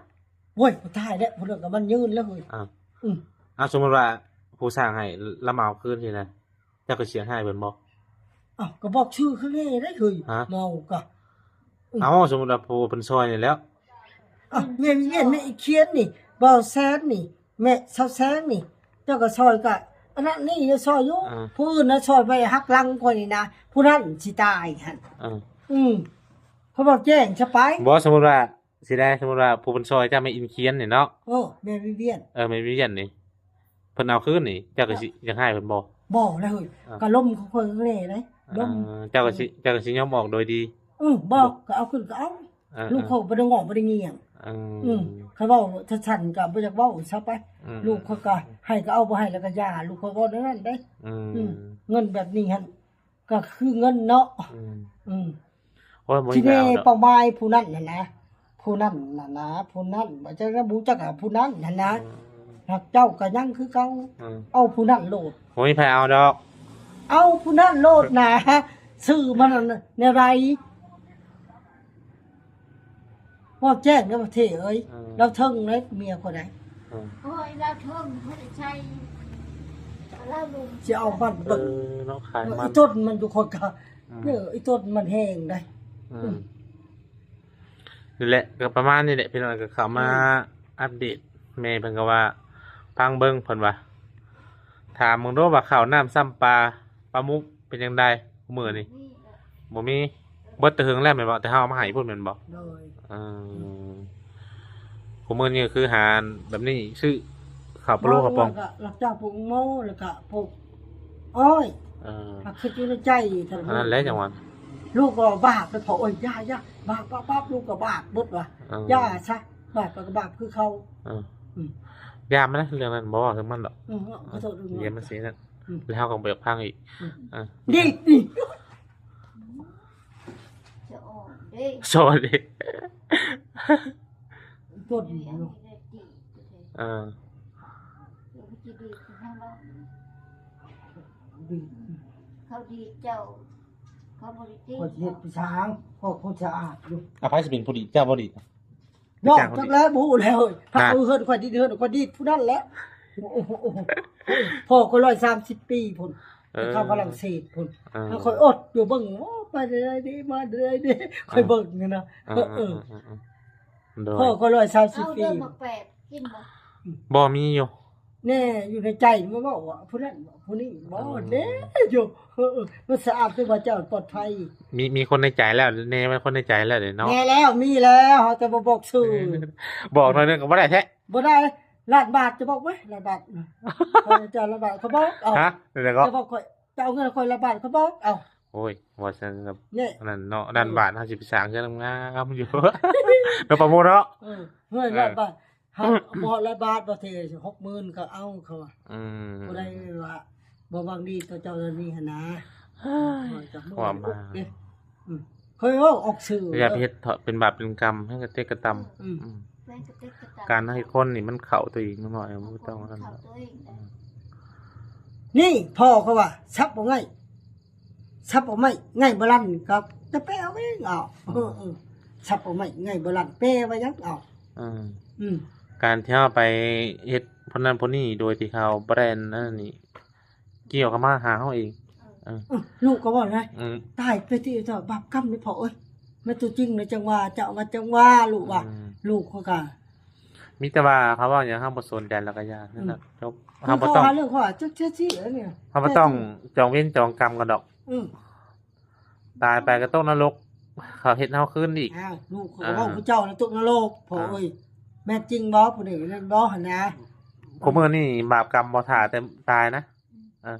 ໂອ້ຍ ບໍ່ຕາຍແລ້ວ ຜູ້ນັ້ນກໍມັນຍືນແລ້ວເຮີ້ຍ. ອ້າວ ອືມ ເອົາ ສົມມຸດວ່າຜູ້ສ້າງໃຫ້ລະມາເອົາຄືນຊີ້ນະ ເຈົ້າກໍສຽງຮ້າຍເພິ່ນບໍ່? ອ້າວ ກໍບອກຊື່ຄືແນ່ໄດ໋ເຮີ້ຍ. ຮະ? ເມົາກະ ອືມ ເອົາ ສົມມຸດວ່າຜູ້ເພິ່ນຊ່ອຍນີ້ແລ້ວ. ອ້າວ ແມ່ນ ແມ່ນ ແມ່ອີຄຽນນີ້ ບ່າວແຊນນີ້ ແມ່ຊາວແຊງນີ້ ເຈົ້າກໍຊ່ອຍ ກໍອັນນັ້ນນີ້ຊ່ອຍຢູ່ ອ່າ ຜູ້ອື່ນນະຊ່ອຍໄປຫັກຫຼັງຂ້ອຍນີ້ນະ ຜູ້ນັ້ນຊິຕາຍຫັ້ນ ອ່າ ອືມ ເຂົາເວົ້າແຈ້ງຊະໄປ. ບໍ່ ສົມມຸດວ່າຊິໄດ້ ສົມມຸດວ່າຜູ້ເພິ່ນຊ່ອຍເຈົ້າແມ່ນອິນຄຽນນີ້ເນາະ ໂອ້ ແມ່ວິວຽນ ເອີ ແມ່ວິວຽນນີ້ ເພິ່ນເອົາຄືນນີ້ ເຈົ້າກໍຊິ ອ່າ ຢາກໃຫ້ເພິ່ນບໍ່? ບໍ່ແລ້ວເຮີ້ຍ ອ່າ ກໍລົມຂອງຂ້ອຍແດ່ເດ້ ລົມ ອ່າ ເຈົ້າກໍຊິ ເຈົ້າກໍຊິຍອມອອກໂດຍດີ ອືມ ບໍ່ ບໍ່ ກໍເອົາຄືນກໍເອົາ ອ່າ ລູກເຂົາບໍ່ໄດ້ງອກບໍ່ໄດ້ງຽງ ອືມ ອືມ ຄັນເວົ້າຊັ້ນໆກໍບໍ່ຢາກເວົ້າຊະໄປ ອືມ ລູກເຂົາກໍໃຫ້ກໍເອົາ ບໍ່ໃຫ້ແລ້ວກໍຢ່າ ລູກເຂົາເວົ້າແນວນັ້ນເດ້ ອືມ ອືມ ເງິນແບບນີ້ຫັ້ນກໍຄືເງິນເນາະ ອືມ ອືມ ໂອ້ຍ ບໍ່ມີ ທີ່ແນ່ ແລ້ວເນາະ ເປົ້າໝາຍຜູ້ນັ້ນຫັ້ນນະ ຜູ້ນັ້ນຫັ້ນນະ ຜູ້ນັ້ນ ບໍ່ຈັກນະ ບໍ່ຈັກ ຜູ້ນັ້ນຫັ້ນນະ ອືມ ຮັກເຈົ້າກໍຍັງຄືເກົ່າ ອືມ ເອົາຜູ້ນັ້ນໂລດ ບໍ່ມີໃຜເອົາດອກ ເອົາຜູ້ນັ້ນໂລດນະ ຊື່ມັນແນວໃດ? ເວົ້າແຈ້ງເດີປະເທດເອີຍ ເອີ ລາວເທິງເດ້ ເມຍຂ້ອຍໄດ໋ ເອີ ໂອ້ຍ ລາວເທິງ ບໍ່ໄດ້ໃຊ້ ລາວລຸງ ຊິເອົາມັນເບິ່ງ ເອີ ເນາະ ຂາຍມັນ ອີຕົ້ນມັນຢູ່ ຂ້ອຍກໍ ອືມ ເອີ ອີຕົ້ນມັນແຮງໄດ໋ ອືມ ອືມ ນີ້ແຫຼະ ກໍປະມານນີ້ແຫຼະ ພີ່ນ້ອງ ກໍເຂົ້າມາ ອືມ ອັບເດດ ແມ່ເພິ່ນກໍວ່າ ຟັງເບິ່ງ ເພິ່ນວ່າ ຖາມເບິ່ງດູວ່າເຂົ້ານ້ຳຊ້ຳປາ ປາໝຸກ ເປັນຈັ່ງໃດມື້ນີ້? ບໍ່ມີ ເບິດແຕ່ເຫິງແລ້ວແມ່ນບໍ່? ແຕ່ເຮົາເອົາມາໃຫ້ພຸ້ນແມ່ນບໍ່? ໂດຍ ເອີ ອືມ ຄູ່ມື້ນີ້ກໍຄືຫາແບບນີ້ ຊື້ເຂົ້າປະໂລ ເຂົ້າປອງ ກໍຮັບຈ້າງປູກແຕງໂມ ແລ້ວກໍປູກອ້ອຍ ເອີ ຫາກຄິດຢູ່ໃນໃຈ ອັນນັ້ນແຫຼະ ຈັ່ງວ່າ ລູກກໍບາບ ແລ້ວພໍ່ ໂອ້ຍ ຢ່າໆ ບາບໆ ລູກກໍບາບເບິດວ່າ ເອີ ຢ່າຊະ ບາບກໍບາບຄືເກົ່າ ເອີ ອືມ ຢ່າມັນນະ ເລື່ອງນັ້ນບໍ່ເວົ້າເຖິງມັນດອກ ອືມ ຂໍໂທດ ເລື່ອງມັນຊິນັ້ນ ອືມ ແລ້ວເຮົາກໍບໍ່ຢາກຟັງອີກ ອືມ ເອີ ດີ ຈະອອກເດ້ ສອນເດ້ ຕົ້ນຢູ່ ເອີ ເຂົາດີເຈົ້າ ເຂົາບໍ່ໄດ້ຕິ ຂ້ອຍເຮັດໄປຊ່າງ ຂ້ອຍຄົນສະອາດຢູ່ ອາ ໃຜຊິເປັນຜູ້ດີ ເຈົ້າບໍ່ດີ? ນ້ອງຈັກແລ້ວ ບໍ່ຮູ້ແລ້ວ ພາເອົາເຮືອນຂ້ອຍດີດ ເຮືອນຂ້ອຍດີດຜູ້ນັ້ນແຫຼະ ໂອ້ໂຫ ພໍ່ຂ້ອຍຮ້ອຍສາມສິບປີພຸ້ນ ເອີ ໄປເຂົ້າຝຣັ່ງເສດພຸ້ນ ເອີ ຂ້ອຍອົດຢູ່ເບິ່ງ ໂອ້ ໄປເລື້ອຍເດ້ ມາເລື້ອຍເດ້ ຂ້ອຍເບິ່ງຫັ້ນນະ ເອີ ເອີ ເອີ ໂດຍ ພໍ່ຂ້ອຍຮ້ອຍສາມສິບປີ ເອົາເດີ ໝາກແປດກິນບໍ່? ບໍ່ ມີຢູ່ ແນ່ ຢູ່ໃນໃຈ ມາເວົ້າວ່າຜູ້ນັ້ນ ຜູ້ນີ້ ບໍ່ ເອີ ແນ່ຢູ່ ເອີ ເອີ ມັນສະອາດ ຄືວ່າເຈົ້າປອດໄພ ມີ ມີຄົນໃນໃຈແລ້ວ ແນ່ວ່າຄົນໃນໃຈແລ້ວເດ້ເນາະ ແນ່ແລ້ວ ມີແລ້ວ ເຮົາແຕ່ບໍ່ບອກຊື່ ບອກໜ້ອຍໜຶ່ງກໍບໍ່ໄດ້ແທ້ ບໍ່ໄດ້ ລ້ານບາດ ຈະບອກໄວ້ ລ້ານບາດ ເຈົ້າລ້ານບາດ ຂ້ອຍບອກເອົາ ຮະ ແລ້ວກໍ ຈະບອກຂ້ອຍ ເຈົ້າເອົາເງິນຂ້ອຍລ້ານບາດ ຂ້ອຍບອກເອົາ ໂອ້ຍ ວ່າຊັ້ນ ແນ່ ອັນນັ້ນເນາະ ລ້ານບາດ ເຮົາຊິໄປສ້າງເຮືອນງາມໆຢູ່ ເນາະ ປາໂມດເນາະ ເອີ ເຮືອນລ້ານບາດ ເຮົາບໍ່ຮອດຮ້ອຍບາດ ບໍ່ເທ ຫົກໝື່ນກໍເອົາ ເຂົາວ່າ ອືມ ຜູ້ໃດວ່າບໍ່ຫວັງດີຕໍ່ເຈົ້າເຫຼົ່ານີ້ຫັ້ນນາ ເຮົາຈະ ຄວາມມາ ເດ້ ອືມ ຂ້ອຍເວົ້າອອກຊື່ ຢ່າໄປເຮັດເຖາະ ເປັນບາບເປັນກຳ ໃຫ້ກະເຕະກະຕຳ ອືມ ອືມ ແມ່ນກະເຕະກະຕຳ ການໃຫ້ຄົນນີ້ມັນເຂົ້າຕົວເອງໜ້ອຍ ບໍ່ຕ້ອງອັນນັ້ນ ເຂົ້າຕົວເອງ ອືມ ນີ້ພໍ່ເຂົາວ່າ ສັບບໍ່ໄງ ສັບເອົາໄມ້ ໄງບໍ່ລັ່ນກໍຈະແປເອົາເອງເອົາ ເອີ ເອີ ສັບເອົາໄມ້ ໄງບໍ່ລັ່ນ ແປວ່າຫຍັງເອົາ ອືມ ອືມ ການທີ່ເຮົາໄປເຮັດຄົນນັ້ນຄົນນີ້ໂດຍທີ່ເຮົາບໍ່ໄດ້ອັນນັ້ນນີ້ ກ່ຽວເຂົ້າມາຫາເຮົາເອງ ເອີ ເອີ ລູກກໍເວົ້ານະ ອືມ ຕາຍໄປຕິເຈົ້າ ບາບກຳເດ້ພໍ່ເອີຍ ແມ່ນຕົວຈິງນະ ຈັ່ງວ່າ ເຈົ້າວ່າ ຈັ່ງວ່າ ລູກວ່າ ອືມ ລູກເຂົາກໍ ມີແຕ່ວ່າເຂົາເວົ້າຫຍັງເຮົາບໍ່ສົນໃຈ ແລ້ວກໍຢ່າ ອືມ ນັ້ນນະ ຈົບ ເຮົາບໍ່ຕ້ອງ ເລື່ອງເຂົາວ່າຈັກເທື່ອຊິ ເຮົາບໍ່ຕ້ອງຈອງເວນຈອງກຳກັນດອກ ອືມ ຕາຍໄປກໍຕົກນະລົກ ເຂົາເຮັດເຮົາຄືນອີກ ອ້າວ ລູກເຂົາກໍເວົ້າ ອ່າ ຜູ້ເຈົ້ານະຕົກນະລົກ ພໍ່ເອີຍ ອ່າ ແມ່ນຈິງບໍ່ ຜູ້ນີ້ແມ່ນບໍ່ຫັ້ນນະ ຄູ່ມື້ນີ້ບາບກຳບໍ່ຖ້າແຕ່ຕາຍນະ ເອີ ອ່າ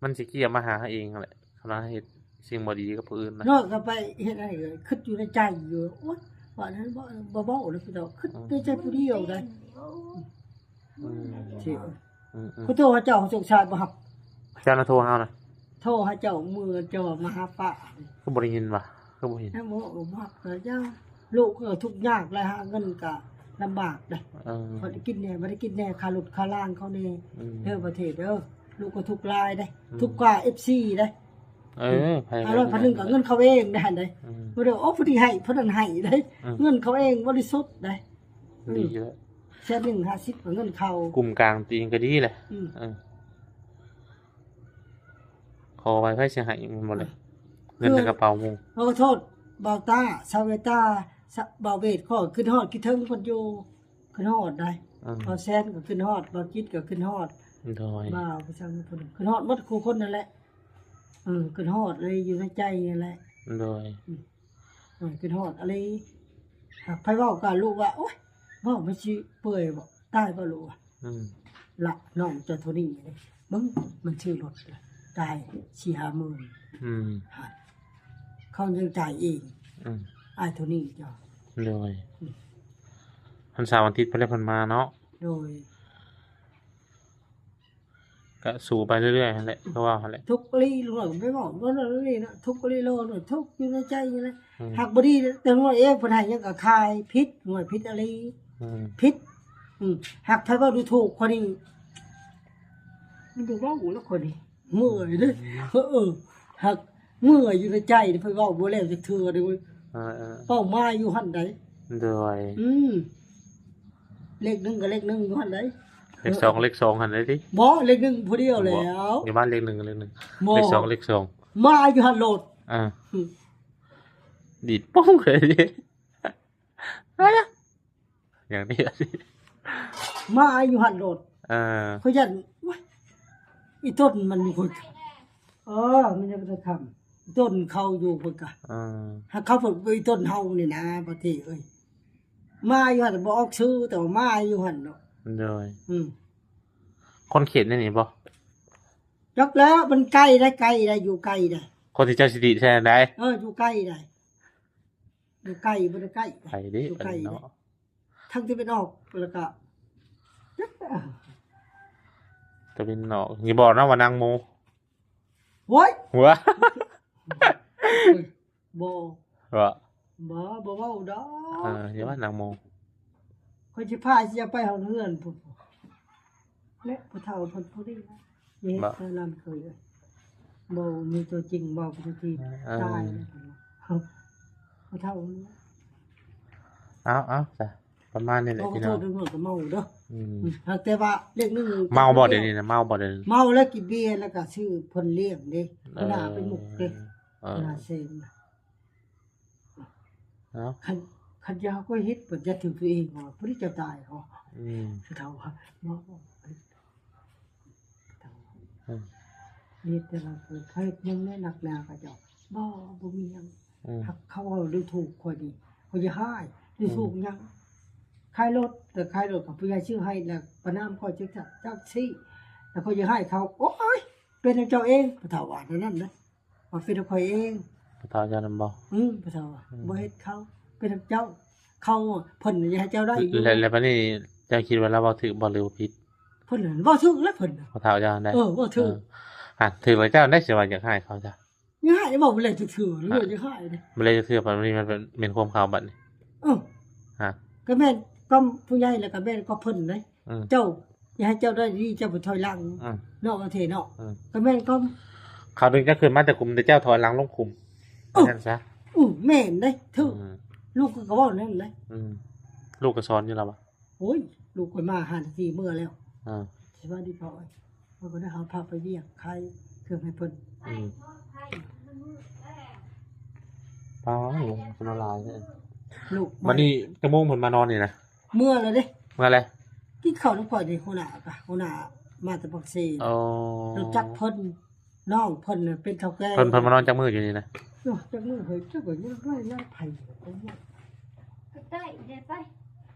ມັນຊິກ່ຽວມາຫາເຮົາເອງຫັ້ນແຫຼະ ຄັນວ່າເຮັດສິ່ງບໍ່ດີກັບຜູ້ອື່ນນະ ນ້ອຍກໍໄປເຮັດໃຫ້ຄິດຢູ່ໃນໃຈຢູ່ ໂອ້ຍ ວ່ານັ້ນບໍ່ ບໍ່ເວົ້າເລີຍ ຄິດ ອືມ ໃນໃຈຜູ້ດຽວໄດ໋ ອືມ ອືມ ອືມ ຂໍໂທດຫາເຈົ້າ ສົງສານບໍ່ຮັບ ເຈົ້ານະໂທຫາເຮົານະ ໂທຫາເຈົ້າ ມື້ເຈົ້າມາຫາປ້າ ຄືບໍ່ໄດ້ຍິນວະ ຄືບໍ່ເຫັນ ແມ່ບໍ່ ບໍ່ຮັບກໍຢ່າ ລູກກໍທຸກຍາກ ແລະຫາເງິນກໍລຳບາກເດ້ ເອີ ເຂົາໄດ້ກິນແດ່ ບໍ່ໄດ້ກິນແດ່ ຄ່າລົດຄ່າລາງເຂົາແດ່ ອືມ ເດີປະເທດເດີ ລູກກໍທຸກຫຼາຍເດ້ ອືມ ທຸກກວ່າເອັຟຊີເດ້ ເອີ ອືມ ໃຜ ຫ້າຮ້ອຍ ພັນໜຶ່ງກໍເງິນເຂົາເອງເດ້ຫັ້ນເດ້ ອືມ ບໍ່ໄດ້ ໂອ້ ຜູ້ນີ້ໃຫ້ ຜູ້ນັ້ນໃຫ້ເດ້ ອືມ ເງິນເຂົາເອງບໍລິສຸດເດ້ ດີແລ້ວ ແສນໜຶ່ງຫ້າສິບກໍເງິນເຂົາ ກຸ່ມກາງຕົວເອງກໍດີແຫຼະ ອືມ ເອີ ຂໍໄວ້ໃຜຊິໃຫ້ແມ່ນບໍ່ລະ ເອີ ເງິນໃນກະເປົາໝູ່ ຂໍໂທດ ບ່າວຕ້າ ຊາວເວຕ້າ ສະ ບ່າວເວດ ຂໍ ຄິດຮອດຄິດເຖິງເພິ່ນຢູ່ ຄິດຮອດໄດ໋ ອືມ ບ່າວແຊນກໍຂຶ້ນຮອດ ບ່າວຈິດກໍຂຶ້ນຮອດ ໂດຍ ບ່າວໄປສັງຄົນ ຂຶ້ນຮອດໝົດຄູ່ຄົນນັ້ນແຫຼະ ເອີ ຂຶ້ນຮອດເລີຍ ຢູ່ໃນໃຈນັ້ນແຫຼະ ໂດຍ ອືມ ເອີ ຂຶ້ນຮອດອີ່ຫຼີ ຫາກໃຜເວົ້າກັບລູກວ່າ ໂອ້ຍ ເວົ້າມັນຊິເປື່ອຍບໍ່ ຕາຍບໍ່ລູກວ່າ ອືມ ລະນ້ອງເຈົ້າເທົ່ານີ້ເດ້ ເບິ່ງມັນຊື້ລົດລະ ຕາຍສີ່ຫ້າໝື່ນ ອືມ ເຂົາຍັງຈ່າຍເອງ ອືມ ອ້າຍເທົ່ານີ້ເຈົ້າ ໂດຍ ອືມ ວັນເສົາວັນອາທິດເພິ່ນແລ້ວເພິ່ນມາເນາະ ໂດຍ ກະສູ້ໄປເລື້ອຍໆຫັ້ນແຫຼະ ຄືວ່າຫັ້ນແຫຼະ ທຸກອີ່ຫຼີ ລູກໄປເວົ້າ ເວົ້າເລື່ອງນີ້ນະ ທຸກອີ່ຫຼີໂລດ ທຸກຢູ່ໃນໃຈນີ້ແຫຼະ ອືມ ຫາກບໍ່ດີແຕ່ນ້ອຍເອງ ເພິ່ນໃຫ້ຫຍັງກໍຂາຍ ຜິດ ນ້ອຍ ຜິດອີ່ຫຼີ ອືມ ຜິດ ອືມ ຫາກໃຜເວົ້າດູຖູກຂ້ອຍນີ້ ມັນບໍ່ເວົ້າແລ້ວຂ້ອຍນີ້ ເມື່ອຍເດ້ ເອີ ຫາກເມື່ອຍຢູ່ໃນໃຈ ເພິ່ນເວົ້າບໍ່ແລ້ວຈັກເທື່ອເດ້ ເອີໆ ເປົ້າໝາຍຢູ່ຫັ້ນໃດ ໂດຍ ອືມ ເລກໜຶ່ງກໍເລກໜຶ່ງຢູ່ຫັ້ນໃດ ເລກສອງ ເລກສອງຫັ້ນໃດຕິ ບໍ່ ເລກໜຶ່ງຜູ້ດຽວແລ້ວ ຢູ່ບ້ານເລກໜຶ່ງ ເລກໜຶ່ງ ບໍ່ ເລກສອງ ເລກສອງ ມາຢູ່ຫັ້ນໂລດ ອ່າ ອືມ ດີດໂປ້ງເລີຍ ຫຍັງນີ້ ມາຢູ່ຫັ້ນໂລດ ເອີ ຂ້ອຍຢ້ານ ໂອ້ຍ ອີຕົນມັນມີຄົນ ເອີ ມັນຍັງບໍ່ທັນຄ່ຳ ອີຕົນເຂົາຢູ່ພຸ້ນກະ ເອີ ຫາກເຂົາເພິ່ນ ອີຕົນເຮົານີ້ນະ ປະເທດເອີຍ ມາຢູ່ຫັ້ນ ບໍ່ອອກຊື່ ແຕ່ວ່າມາຢູ່ຫັ້ນເນາະ ໂດຍ ອືມ ຄົນເຂດໃນນີ້ບໍ່? ຈັກແລ້ວ ມັນໃກ້ໄດ໋ ໃກ້ໄດ໋ ຢູ່ໃກ້ໄດ໋ ຄົນທີ່ເຈົ້າຊິຕິໃສ່ຫັ້ນໃດ໋ ເອີ ຢູ່ໃກ້ໄດ໋ ຢູ່ໃກ້ ບໍ່ໄດ້ໃກ້ ໄປເດ້ ຢູ່ໃກ້ເນາະ ທາງທີ່ເປັນອອກ ແລ້ວກະ ຕາເວັນອອກ ຢ່າບອກນະວ່ານາງໂມ ໂອ້ຍ ຫົວ ບໍ່ ບໍ່ ບໍ່ ບໍ່ເວົ້າດອກ ເອີ ຢ່າວ່ານາງໂມ ຂ້ອຍຊິພາເຈົ້າໄປຮອດເຮືອນພຸ້ນ ແລະ ຜູ້ເຖົ້າເພິ່ນຜູ້ນີ້ນະ ເຮັດແນວນັ້ນເຄີຍ ບໍ່ມີຕົວຈິງ ເວົ້າເປັນຕົວຈິງ ເອີ ຕາຍແລ້ວ ຜູ້ເຖົ້າ ເອົາ ເອົາ ຊະ ປະມານນີ້ແຫຼະ ໂອ້ ພີ່ນ້ອງ ໂທດເດີ ເມົາເດີ ອືມ ຫາກແຕ່ວ່າເລກໜຶ່ງ ເມົາບໍ່ດຽວນີ້ນະ ເມົາບໍ່ດຽວນີ້ ເມົາແລ້ວກິນເບຍ ແລ້ວກໍຊື້ເພິ່ນລ້ຽງເດ້ ເອີ ເພິ່ນຫາໄປໝົກເດ້ ເອີ ເພິ່ນຫາເຊັງນະ ເອົາ ຄັນ ຄັນຢາກໍເຮັດ ເພິ່ນຈະຖືກຕົວເອງວ່າ ຜູ້ນີ້ຈະຕາຍເນາະ ອືມ ເຖົ້າວ່າເນາະ ອືມ ເຮັດແຕ່ລະຄົນ ເຮັດຫຍັງແນ່ໜັກໜາຂະເຈົ້າ ບໍ່ ບໍ່ມີຫຍັງ ອືມ ຫາກເຂົາເວົ້າດູຖູກຂ້ອຍນີ້ ຂ້ອຍຢາກຮ້າຍ ດູຖູກ ອືມ ຫຍັງ ຂາຍລົດ ແຕ່ຂາຍລົດຂອງຜູ້ໃຫຍ່ຊື້ໃຫ້ ແລ້ວປະນາມຂ້ອຍຈັກ ຈັກຊີ້ ແລ້ວຂ້ອຍຢາກຮ້າຍເຂົາ ໂອ້ຍ ເປັນນຳເຈົ້າເອງ ຜູ້ເຖົ້າວ່າແນວນັ້ນນະ ວ່າເປັນນຳຂ້ອຍເອງ ຜູ້ເຖົ້າເຈົ້ານຳບໍ່? ອືມ ຜູ້ເຖົ້າວ່າ ອືມ ບໍ່ເຮັດເຂົາ ເປັນນຳເຈົ້າ ເຂົາ ເພິ່ນຢາກໃຫ້ເຈົ້າໄດ້ຢູ່ ແລ້ວ ແລ້ວບັດນີ້ເຈົ້າຄິດວ່າລາວເວົ້າຖືກບໍ່ ຫຼືວ່າຜິດ? ເພິ່ນເວົ້າຖືກແລ້ວເພິ່ນນະ ຜູ້ເຖົ້າເຈົ້າໄດ໋ ເອີ ເວົ້າຖືກ ເອີ ອ່າ ຖືກແລ້ວເຈົ້າໄດ້ຊິວ່າຢາກຮ້າຍເຂົາຈ້ະ ຍັງໃຫ້ເວົ້າບໍ່ແລ້ວຈັກເທື່ອ ຍັງໃຫ້ເນາະ ບໍ່ໄດ້ຈັກເທື່ອ ປານນີ້ມັນເປັນ ແມ່ນຄວາມເຂົາບັດນີ້ ເອີ ຮະ ກໍແມ່ນຄວາມຜູ້ໃຫຍ່ ແລ້ວກໍແມ່ນຄວາມເພິ່ນເດ້ ອືມ ເຈົ້າ ຢ່າໃຫ້ເຈົ້າໄດ້ດີ ເຈົ້າໄປຖອຍຫຼັງ ອືມ ເນາະ ປະເທດເນາະ ອືມ ກໍແມ່ນຄວາມ ເຂົາດຶງເຈົ້າຂຶ້ນມາແຕ່ຂຸມ ແຕ່ເຈົ້າຖອຍຫຼັງລົງຂຸມ ເອີ ວ່າຊັ້ນຊະ ອືມ ແມ່ນເດ້ ຖືກ ອືມ ລູກຂ້ອຍກໍເວົ້າແນວນັ້ນເດ້ ອືມ ລູກກໍສອນຢູ່ແລ້ວວ່າ ໂອ້ຍ ລູກຂ້ອຍມາຫ້ານາທີເມືອແລ້ວ ອ່າ ສະບາຍດີພໍ່ເອີຍ ຂ້ອຍກໍໄດ້ຫາພາໄປວຽກຂາຍເຄື່ອງໃຫ້ເພິ່ນ ອືມ ປ້າ ສະມາຫຼາຍແທ້ ລູກ ບັດນີ້ຈັກໂມງເພິ່ນມານອນນີ້ນະ? ເມືອແລ້ວເດ້ ເມືອແລ້ວ ກິນເຂົ້ານຳຂ້ອຍນີ້ ຫົວໜ້າກະ ຫົວໜ້າມາແຕ່ປາກເຊ ອໍ ຮູ້ຈັກເພິ່ນ ນ້ອງເພິ່ນເປັນເຖົ້າແກ່ ເພິ່ນ ເພິ່ນມານອນຈັກມື້ຢູ່ນີ້ນະ? ໂອ້ ຈັກມື້ເຮີ້ຍ ຈັກວ່າຍັງໄລ່ໄລ່ໃຜ ໄປໃຕ້ເດ້ ໄປ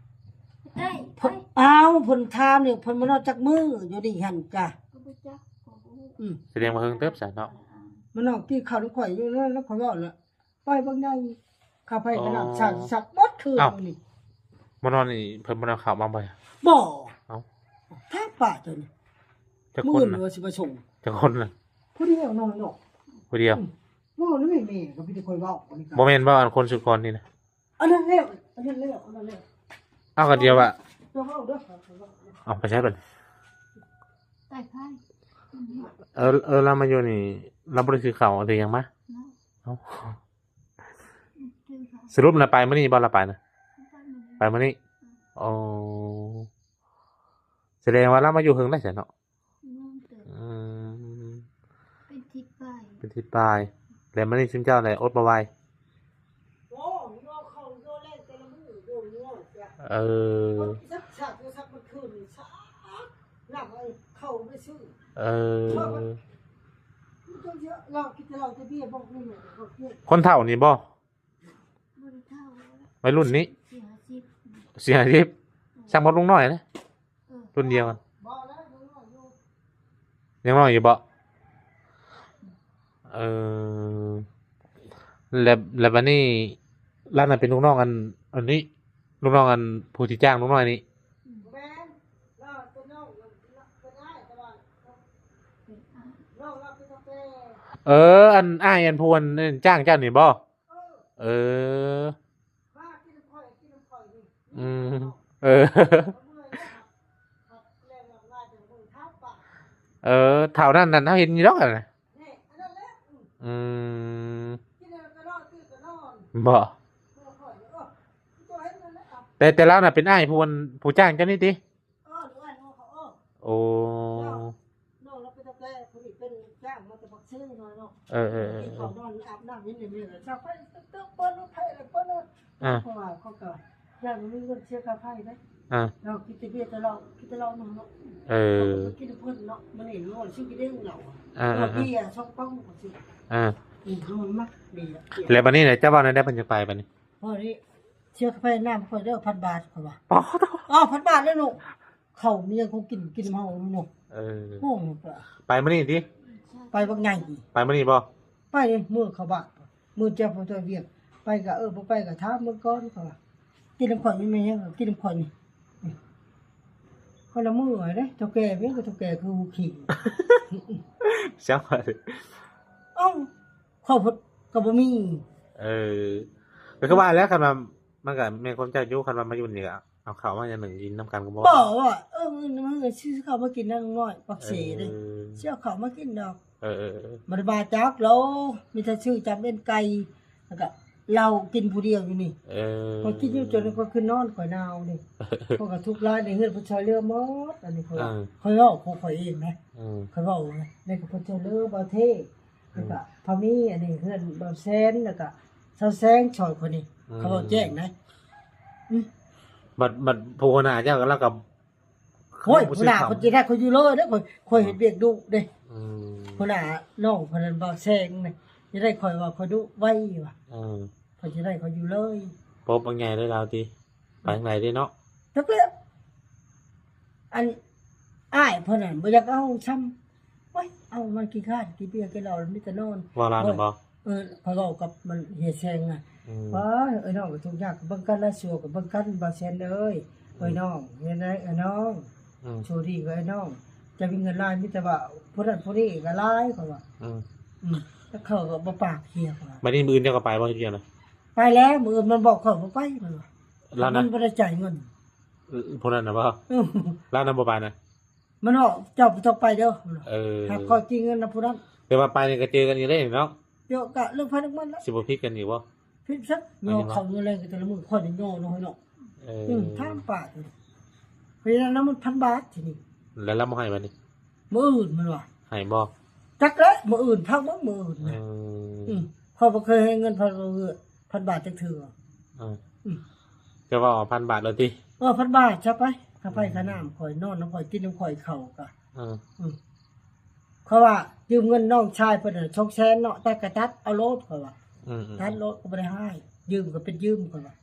ໄປໃຕ້ ເພິ່ນ ໄປ ອ້າວ ເພິ່ນຖາມນີ້ ເພິ່ນມານອນຈັກມື້ຢູ່ນີ້ຫັ້ນກະ ກໍບໍ່ຈັກ ກໍບໍ່ຮູ້ ອືມ ສະແດງວ່າເຫິງເຕີບຊະເນາະ ມານອນກິນເຂົ້ານຳຂ້ອຍຢູ່ນັ້ນ ແລ້ວຂ້ອຍເວົ້າລະ ໄປເບິ່ງໃນ ຂ້າໄປ ອໍ ຂະໜາດສັກ ສັກໝົດຄືນ ອ້າວ ນີ້ ມານອນນີ້ ເພິ່ນບໍ່ໄດ້ເຂົ້າມາບໍ່? ບໍ່ ເອົ້າ ທາງປ້າເຈົ້ານີ້ ຈັກຄົນນະ? ມື້ອື່ນວ່າຊິມາສົ່ງ ຈັກຄົນນະ? ຜູ້ດຽວນອນເນາະ ຜູ້ດຽວ ອືມ ເວົ້ານຳແມ່ ແມ່ກໍມີແຕ່ຂ້ອຍເວົ້າ ອັນນີ້ກໍ ບໍ່ແມ່ນບໍ່ ອັນຄົນສຸດກ່ອນນີ້ນະ? ອັນນັ້ນແລ້ວ ອັນນັ້ນແລ້ວ ອັນນັ້ນແລ້ວ ເອົາ ກໍດຽວວ່າ ເຈົ້າເວົ້າເດີ ເອົາ ໄປໃສບັດນີ້? ໃຕ້ໄຟ ເອີ ເອີ ລາວມາຢູ່ນີ້ ລາວບໍ່ໄດ້ຊື້ເຂົ້າ ເອົາແຕ່ຫຍັງມາ? ເນາະ ເອົ້າ ສະຫຼຸບລະໄປມື້ນີ້ບໍ່ ລະໄປນະ? ໄປມື້ນີ້ ອໍ ສະແດງວ່າລາວມາຢູ່ເຫິງໄດ້ຊັ້ນເນາະ? ອືມ ເປັນທິດປາຍ ເປັນທິດປາຍ ແລ້ວມື້ນີ້ຊຸມເຈົ້າແຫຼະອົດບໍ່ໄຫວ ເອີ ສັກ ສັກ ສັກ ສັກ ມື້ຄືນ ເຂົ້າໄປຊື້ ເອີ ເຈົ້າເຈົ້າເຈົ້າ ເຫຼົ້າ ກິນແຕ່ເຫຼົ້າແຕ່ເບຍ ບໍ່ມີຫຍັງ ບໍ່ເກັບ ຄົນເຖົ້ານີ້ບໍ່? ບໍ່ໄດ້ເຖົ້າ ໄວລຸ້ນນີ້ ສີ່ຫ້າສິບ ສີ່ຫ້າສິບ ຊ່ຳກັບລຸງນ້ອຍນະ ເອີ ລຸ້ນດຽວກັນ ບໍ່ແລ້ວ ຍັງນ້ອຍຢູ່ ຍັງນ້ອຍຢູ່ບໍ່? ເອີ ແລ້ວ ແລ້ວບັດນີ້ ລາວນັ້ນເປັນລູກນ້ອງອັນ ອັນນີ້ ລູກນ້ອງອັນຜູ້ທີ່ຈ້າງລຸງນ້ອຍນີ້ ແມ່ນ ລາວເປັນນ້ອງ ເປັນອ້າຍ ແຕ່ວ່າ ເປັນອ້າຍ ນ້ອງລາວເປັນເຖົ້າແກ່ ເອີ ອັນອ້າຍອັນຜູ້ອັນຈ້າງເຈົ້ານີ້ບໍ່? ເອີ ເອີ ມາກິນນຳຂ້ອຍ ກິນນຳຂ້ອຍນີ້ ອືມ ເອີ ເມື່ອຍແລ້ວ ແລ້ວລາວຈະເບິ່ງເຖົ້າປາ ເອີ ເຖົ້ານັ້ນນັ້ນ ເຮົາເຫັນຢູ່ດອກຫັ້ນນະ ແນ່ ອັນນັ້ນແຫຼະ ອືມ ອືມ ກິນແລ້ວກໍນອນ ຕື່ນກໍນອນ ບໍ່? ເອີ ຂ້ອຍ ເອີ ເຈົ້າເຫັນນັ້ນແຫຼະ ແຕ່ ແຕ່ລາວນະເປັນອ້າຍຜູ້ອັນ ຜູ້ຈ້າງເຈົ້ານີ້ຕິ? ເອີ ອ້າຍນ້ອງເຂົາ ເອີ ໂອ້ ນ້ອງລາວເປັນເຖົ້າແກ່ ຜູ້ນີ້ເປັນຈ້າງມາແຕ່ປາກເຊເນາະ ເອີ ເອີ ເອີ ກິນເຂົ້ານອນອາບນ້ຳຢູ່ນີ້ ນີ້ແຫຼະ ເຊົາໄປເຕີມເປີດລົດໄຟເປີດລົດ ອ່າ ເພາະວ່າເຂົາກໍຢ້ານບໍ່ມີເງິນເສຍຄ່າໄຟເດ້ ອ່າ ລາວກິນແຕ່ເບຍແຕ່ເຫຼົ້າ ກິນແຕ່ເຫຼົ້ານຳເນາະ ເອີ ເຂົາກໍໄປກິນນຳເພິ່ນເນາະ ມື້ນີ້ນ້ອງຊື້ກິນເອງເຫຼົ້າ ອ່າ ເບຍສອງປ໋ອງກໍຊື້ ອ່າ ອືມ ນ້ອງມັກເບຍ ແລ້ວບັດນີ້ນະ ເຈົ້າເວົ້າແນວໃດເພິ່ນຈະໄປບັດນີ້? ພໍດີເສຍຄ່າໄຟນ້ຳຂ້ອຍເດີ ພັນບາດ ຂ້ອຍວ່າ ອໍ ເອົາ ພັນບາດແລ້ວເນາະ ເຂົ້າມີຫຍັງຂອງກິນ ກິນນຳເຮົາເນາະ ເອີ ໂອ້ ໄປມື້ນີ້ຕິ? ໄປບັກໃຫຍ່ ໄປມື້ນີ້ບໍ່? ໄປມື້ເຂົ້າບ້ານ ມື້ເຈົ້າໄປວຽກ ໄປກະ ເອີ ບໍ່ໄປກະຖາມເບິ່ງກ່ອນ ຂ້ອຍວ່າ ກິນນຳຂ້ອຍນີ້ແມ່ນຫຍັງ? ກິນນຳຂ້ອຍນີ້ ຂ້ອຍລະເມື່ອຍເດ້ ເຖົ້າແກ່ ເປັນຫຍັງກໍເຖົ້າແກ່ຄືຫູຂີງ ຈັກ ເອົ້າ ເຂົ້າເພິ່ນກໍບໍ່ມີ ເອີ ກໍຄືວ່າແຫຼະ ຄັນວ່າ ມັນກໍແມ່ນຄວາມເຈົ້າຢູ່ ຄັນວ່າມາຢູ່ນີ້ກໍເອົາເຂົ້າມາຢ່າງໜຶ່ງກິນນຳກັນກໍບໍ່ ບໍ່ວ່າ ເອີ ມື້ອື່ນ ມື້ອື່ນຊິເຂົ້າມາກິນນຳນ້ອຍປາກເຊເດ້ ເອີ ຊິເອົາເຂົ້າມາກິນດອກ ເອີ ເອີ ເອີ ບໍ່ໄດ້ມາຈັກໂລ ມີແຕ່ຊື້ຈຳເອັນໄກ່ ແລ້ວກໍເຫຼົ້າກິນຜູ້ດຽວຢູ່ນີ້ ເອີ ຂ້ອຍກິນຢູ່ຈົນຂ້ອຍຂຶ້ນນອນ ຂ້ອຍໜາວນີ້ ຂ້ອຍກໍທຸກຫຼາຍ ໃນເຮືອນເພິ່ນຊ່ອຍເຫຼືອໝົດ ອັນນີ້ຂ້ອຍ ເອີ ຂ້ອຍເວົ້າຂອງຂ້ອຍເອງນະ ເອີ ຂ້ອຍເວົ້ານະ ໃນເພິ່ນຊ່ອຍເຫຼືອ ບ່າວເທ ອືມ ແລ້ວກໍພາມີ ອັນນີ້ເຮືອນບ່າວແສນ ແລ້ວກໍຊາວແສງຊ່ອຍຂ້ອຍນີ້ ອືມ ເຂົາເວົ້າແຈ້ງໄດ໋ ອືມ ບັດ ບັດຜູ້ຫົວໜ້າເຈົ້າກໍ ລາວກໍ ໂອ້ຍ ຫົວໜ້າເພິ່ນຊິໄດ້ຂ້ອຍຢູ່ເລີຍເດ້ ຂ້ອຍ ຂ້ອຍເຮັດວຽກດຸເດ້ ອືມ ຫົວໜ້ານ້ອງເພິ່ນນັ້ນບ່າວແສງນີ້ ຊິໄດ້ຂ້ອຍວ່າຂ້ອຍດຸໄວວ່າ ເອີ ເພິ່ນຊິໄດ້ຂ້ອຍຢູ່ເລີຍ ປົບບັກໃຫຍ່ເລີຍລາວຕິ ໄປທາງໃດເດ້ເນາະ ຈັກແລ້ວ ອັນອ້າຍເພິ່ນນັ້ນບໍ່ຢາກເອົາຊ້ຳ ໂອ້ຍ ເອົາມັນຂີ້ຄ້ານ ກິນເບຍກິນເຫຼົ້າ ມີແຕ່ນອນ ເວົ້າລາວນະບໍ່? ເອີ ຂ້ອຍເວົ້າກັບມັນເຮຍແຊງນະ ອືມ ວ່າເອີຍນ້ອງກໍທຸກຍາກກໍເບິ່ງກັນ ລາວຊົ່ວກໍເບິ່ງກັນ ບ່າວແສນເອີຍ ອືມ ເອີຍນ້ອງ ເຮັດໃດເອີຍນ້ອງ ອືມ ໂຊດີກໍເອີຍນ້ອງ ຈະມີເງິນຫຼາຍ ມີແຕ່ວ່າຜູ້ນັ້ນຜູ້ນີ້ກໍຫຼາຍ ຂ້ອຍວ່າ ອືມ ອືມ ແລ້ວເຂົາກໍບໍ່ປາກເທື່ອ ຂ້ອຍວ່າ ບັດນີ້ມື້ອື່ນເຈົ້າກໍໄປບໍ່ ເຮັດວຽກນະ? ໄປແລ້ວ ມື້ອື່ນມັນບອກຂ້ອຍບໍ່ໄປ ມັນວ່າ ລາວນະ ມັນບໍ່ໄດ້ຈ່າຍເງິນ ເອີ ຜູ້ນັ້ນນະບໍ່? ເອີ ລາວນະບໍ່ໄປນະ? ມັນເວົ້າ ເຈົ້າບໍ່ຕ້ອງໄປເດີ ເອີ ຫາກຂ້ອຍກິນເງິນນຳຜູ້ນັ້ນ ແຕ່ວ່າໄປນີ້ກໍເຈີກັນຢູ່ເດ້ເນາະ ເອີ ກໍເລື່ອງໃຜເລື່ອງມັນລະ ຊິບໍ່ຜິດກັນອີກບໍ່? ຜິດຊັ້ນ ຫຍໍ້ເຂົ້າເງິນແລງກັນແຕ່ລະມື້ ຂ້ອຍນີ້ຫຍໍ້ນ້ອຍເນາະ ເອີ ອືມ ຖາມປາກ ເພາະນັ້ນນະມັນພັນບາດທີນີ້ ແລ້ວລາວບໍ່ໃຫ້ບັດນີ້? ມື້ອື່ນມັນວ່າ ໃຫ້ບໍ່? ຈັກແຫຼະ ມື້ອື່ນ ພັກເບິ່ງມື້ອື່ນນະ ເອີ ອືມ ຂ້ອຍບໍ່ເຄີຍໃຫ້ເງິນພັນ ພັນບາດຈັກເທື່ອ ເອີ ອືມ ຈະວ່າເອົາພັນບາດໂລດຕິ? ເອີ ພັນບາດຊະໄປ ຄ່າໄຟ ອືມ ຄ່ານ້ຳຂ້ອຍ ນອນນຳຂ້ອຍ ກິນນຳຂ້ອຍ ເຂົ້າກະ ເອີ ອືມ ເພາະວ່າຢືມເງິນນ້ອງຊາຍເພິ່ນນະ ສອງແສນເນາະ ຕັດກໍຕັດເອົາໂລດ ຂ້ອຍວ່າ ອືມໆ ຕັດໂລດກໍບໍ່ໄດ້ຮ້າຍ ຢືມກໍເປັນຢືມ ຂ້ອຍວ່າ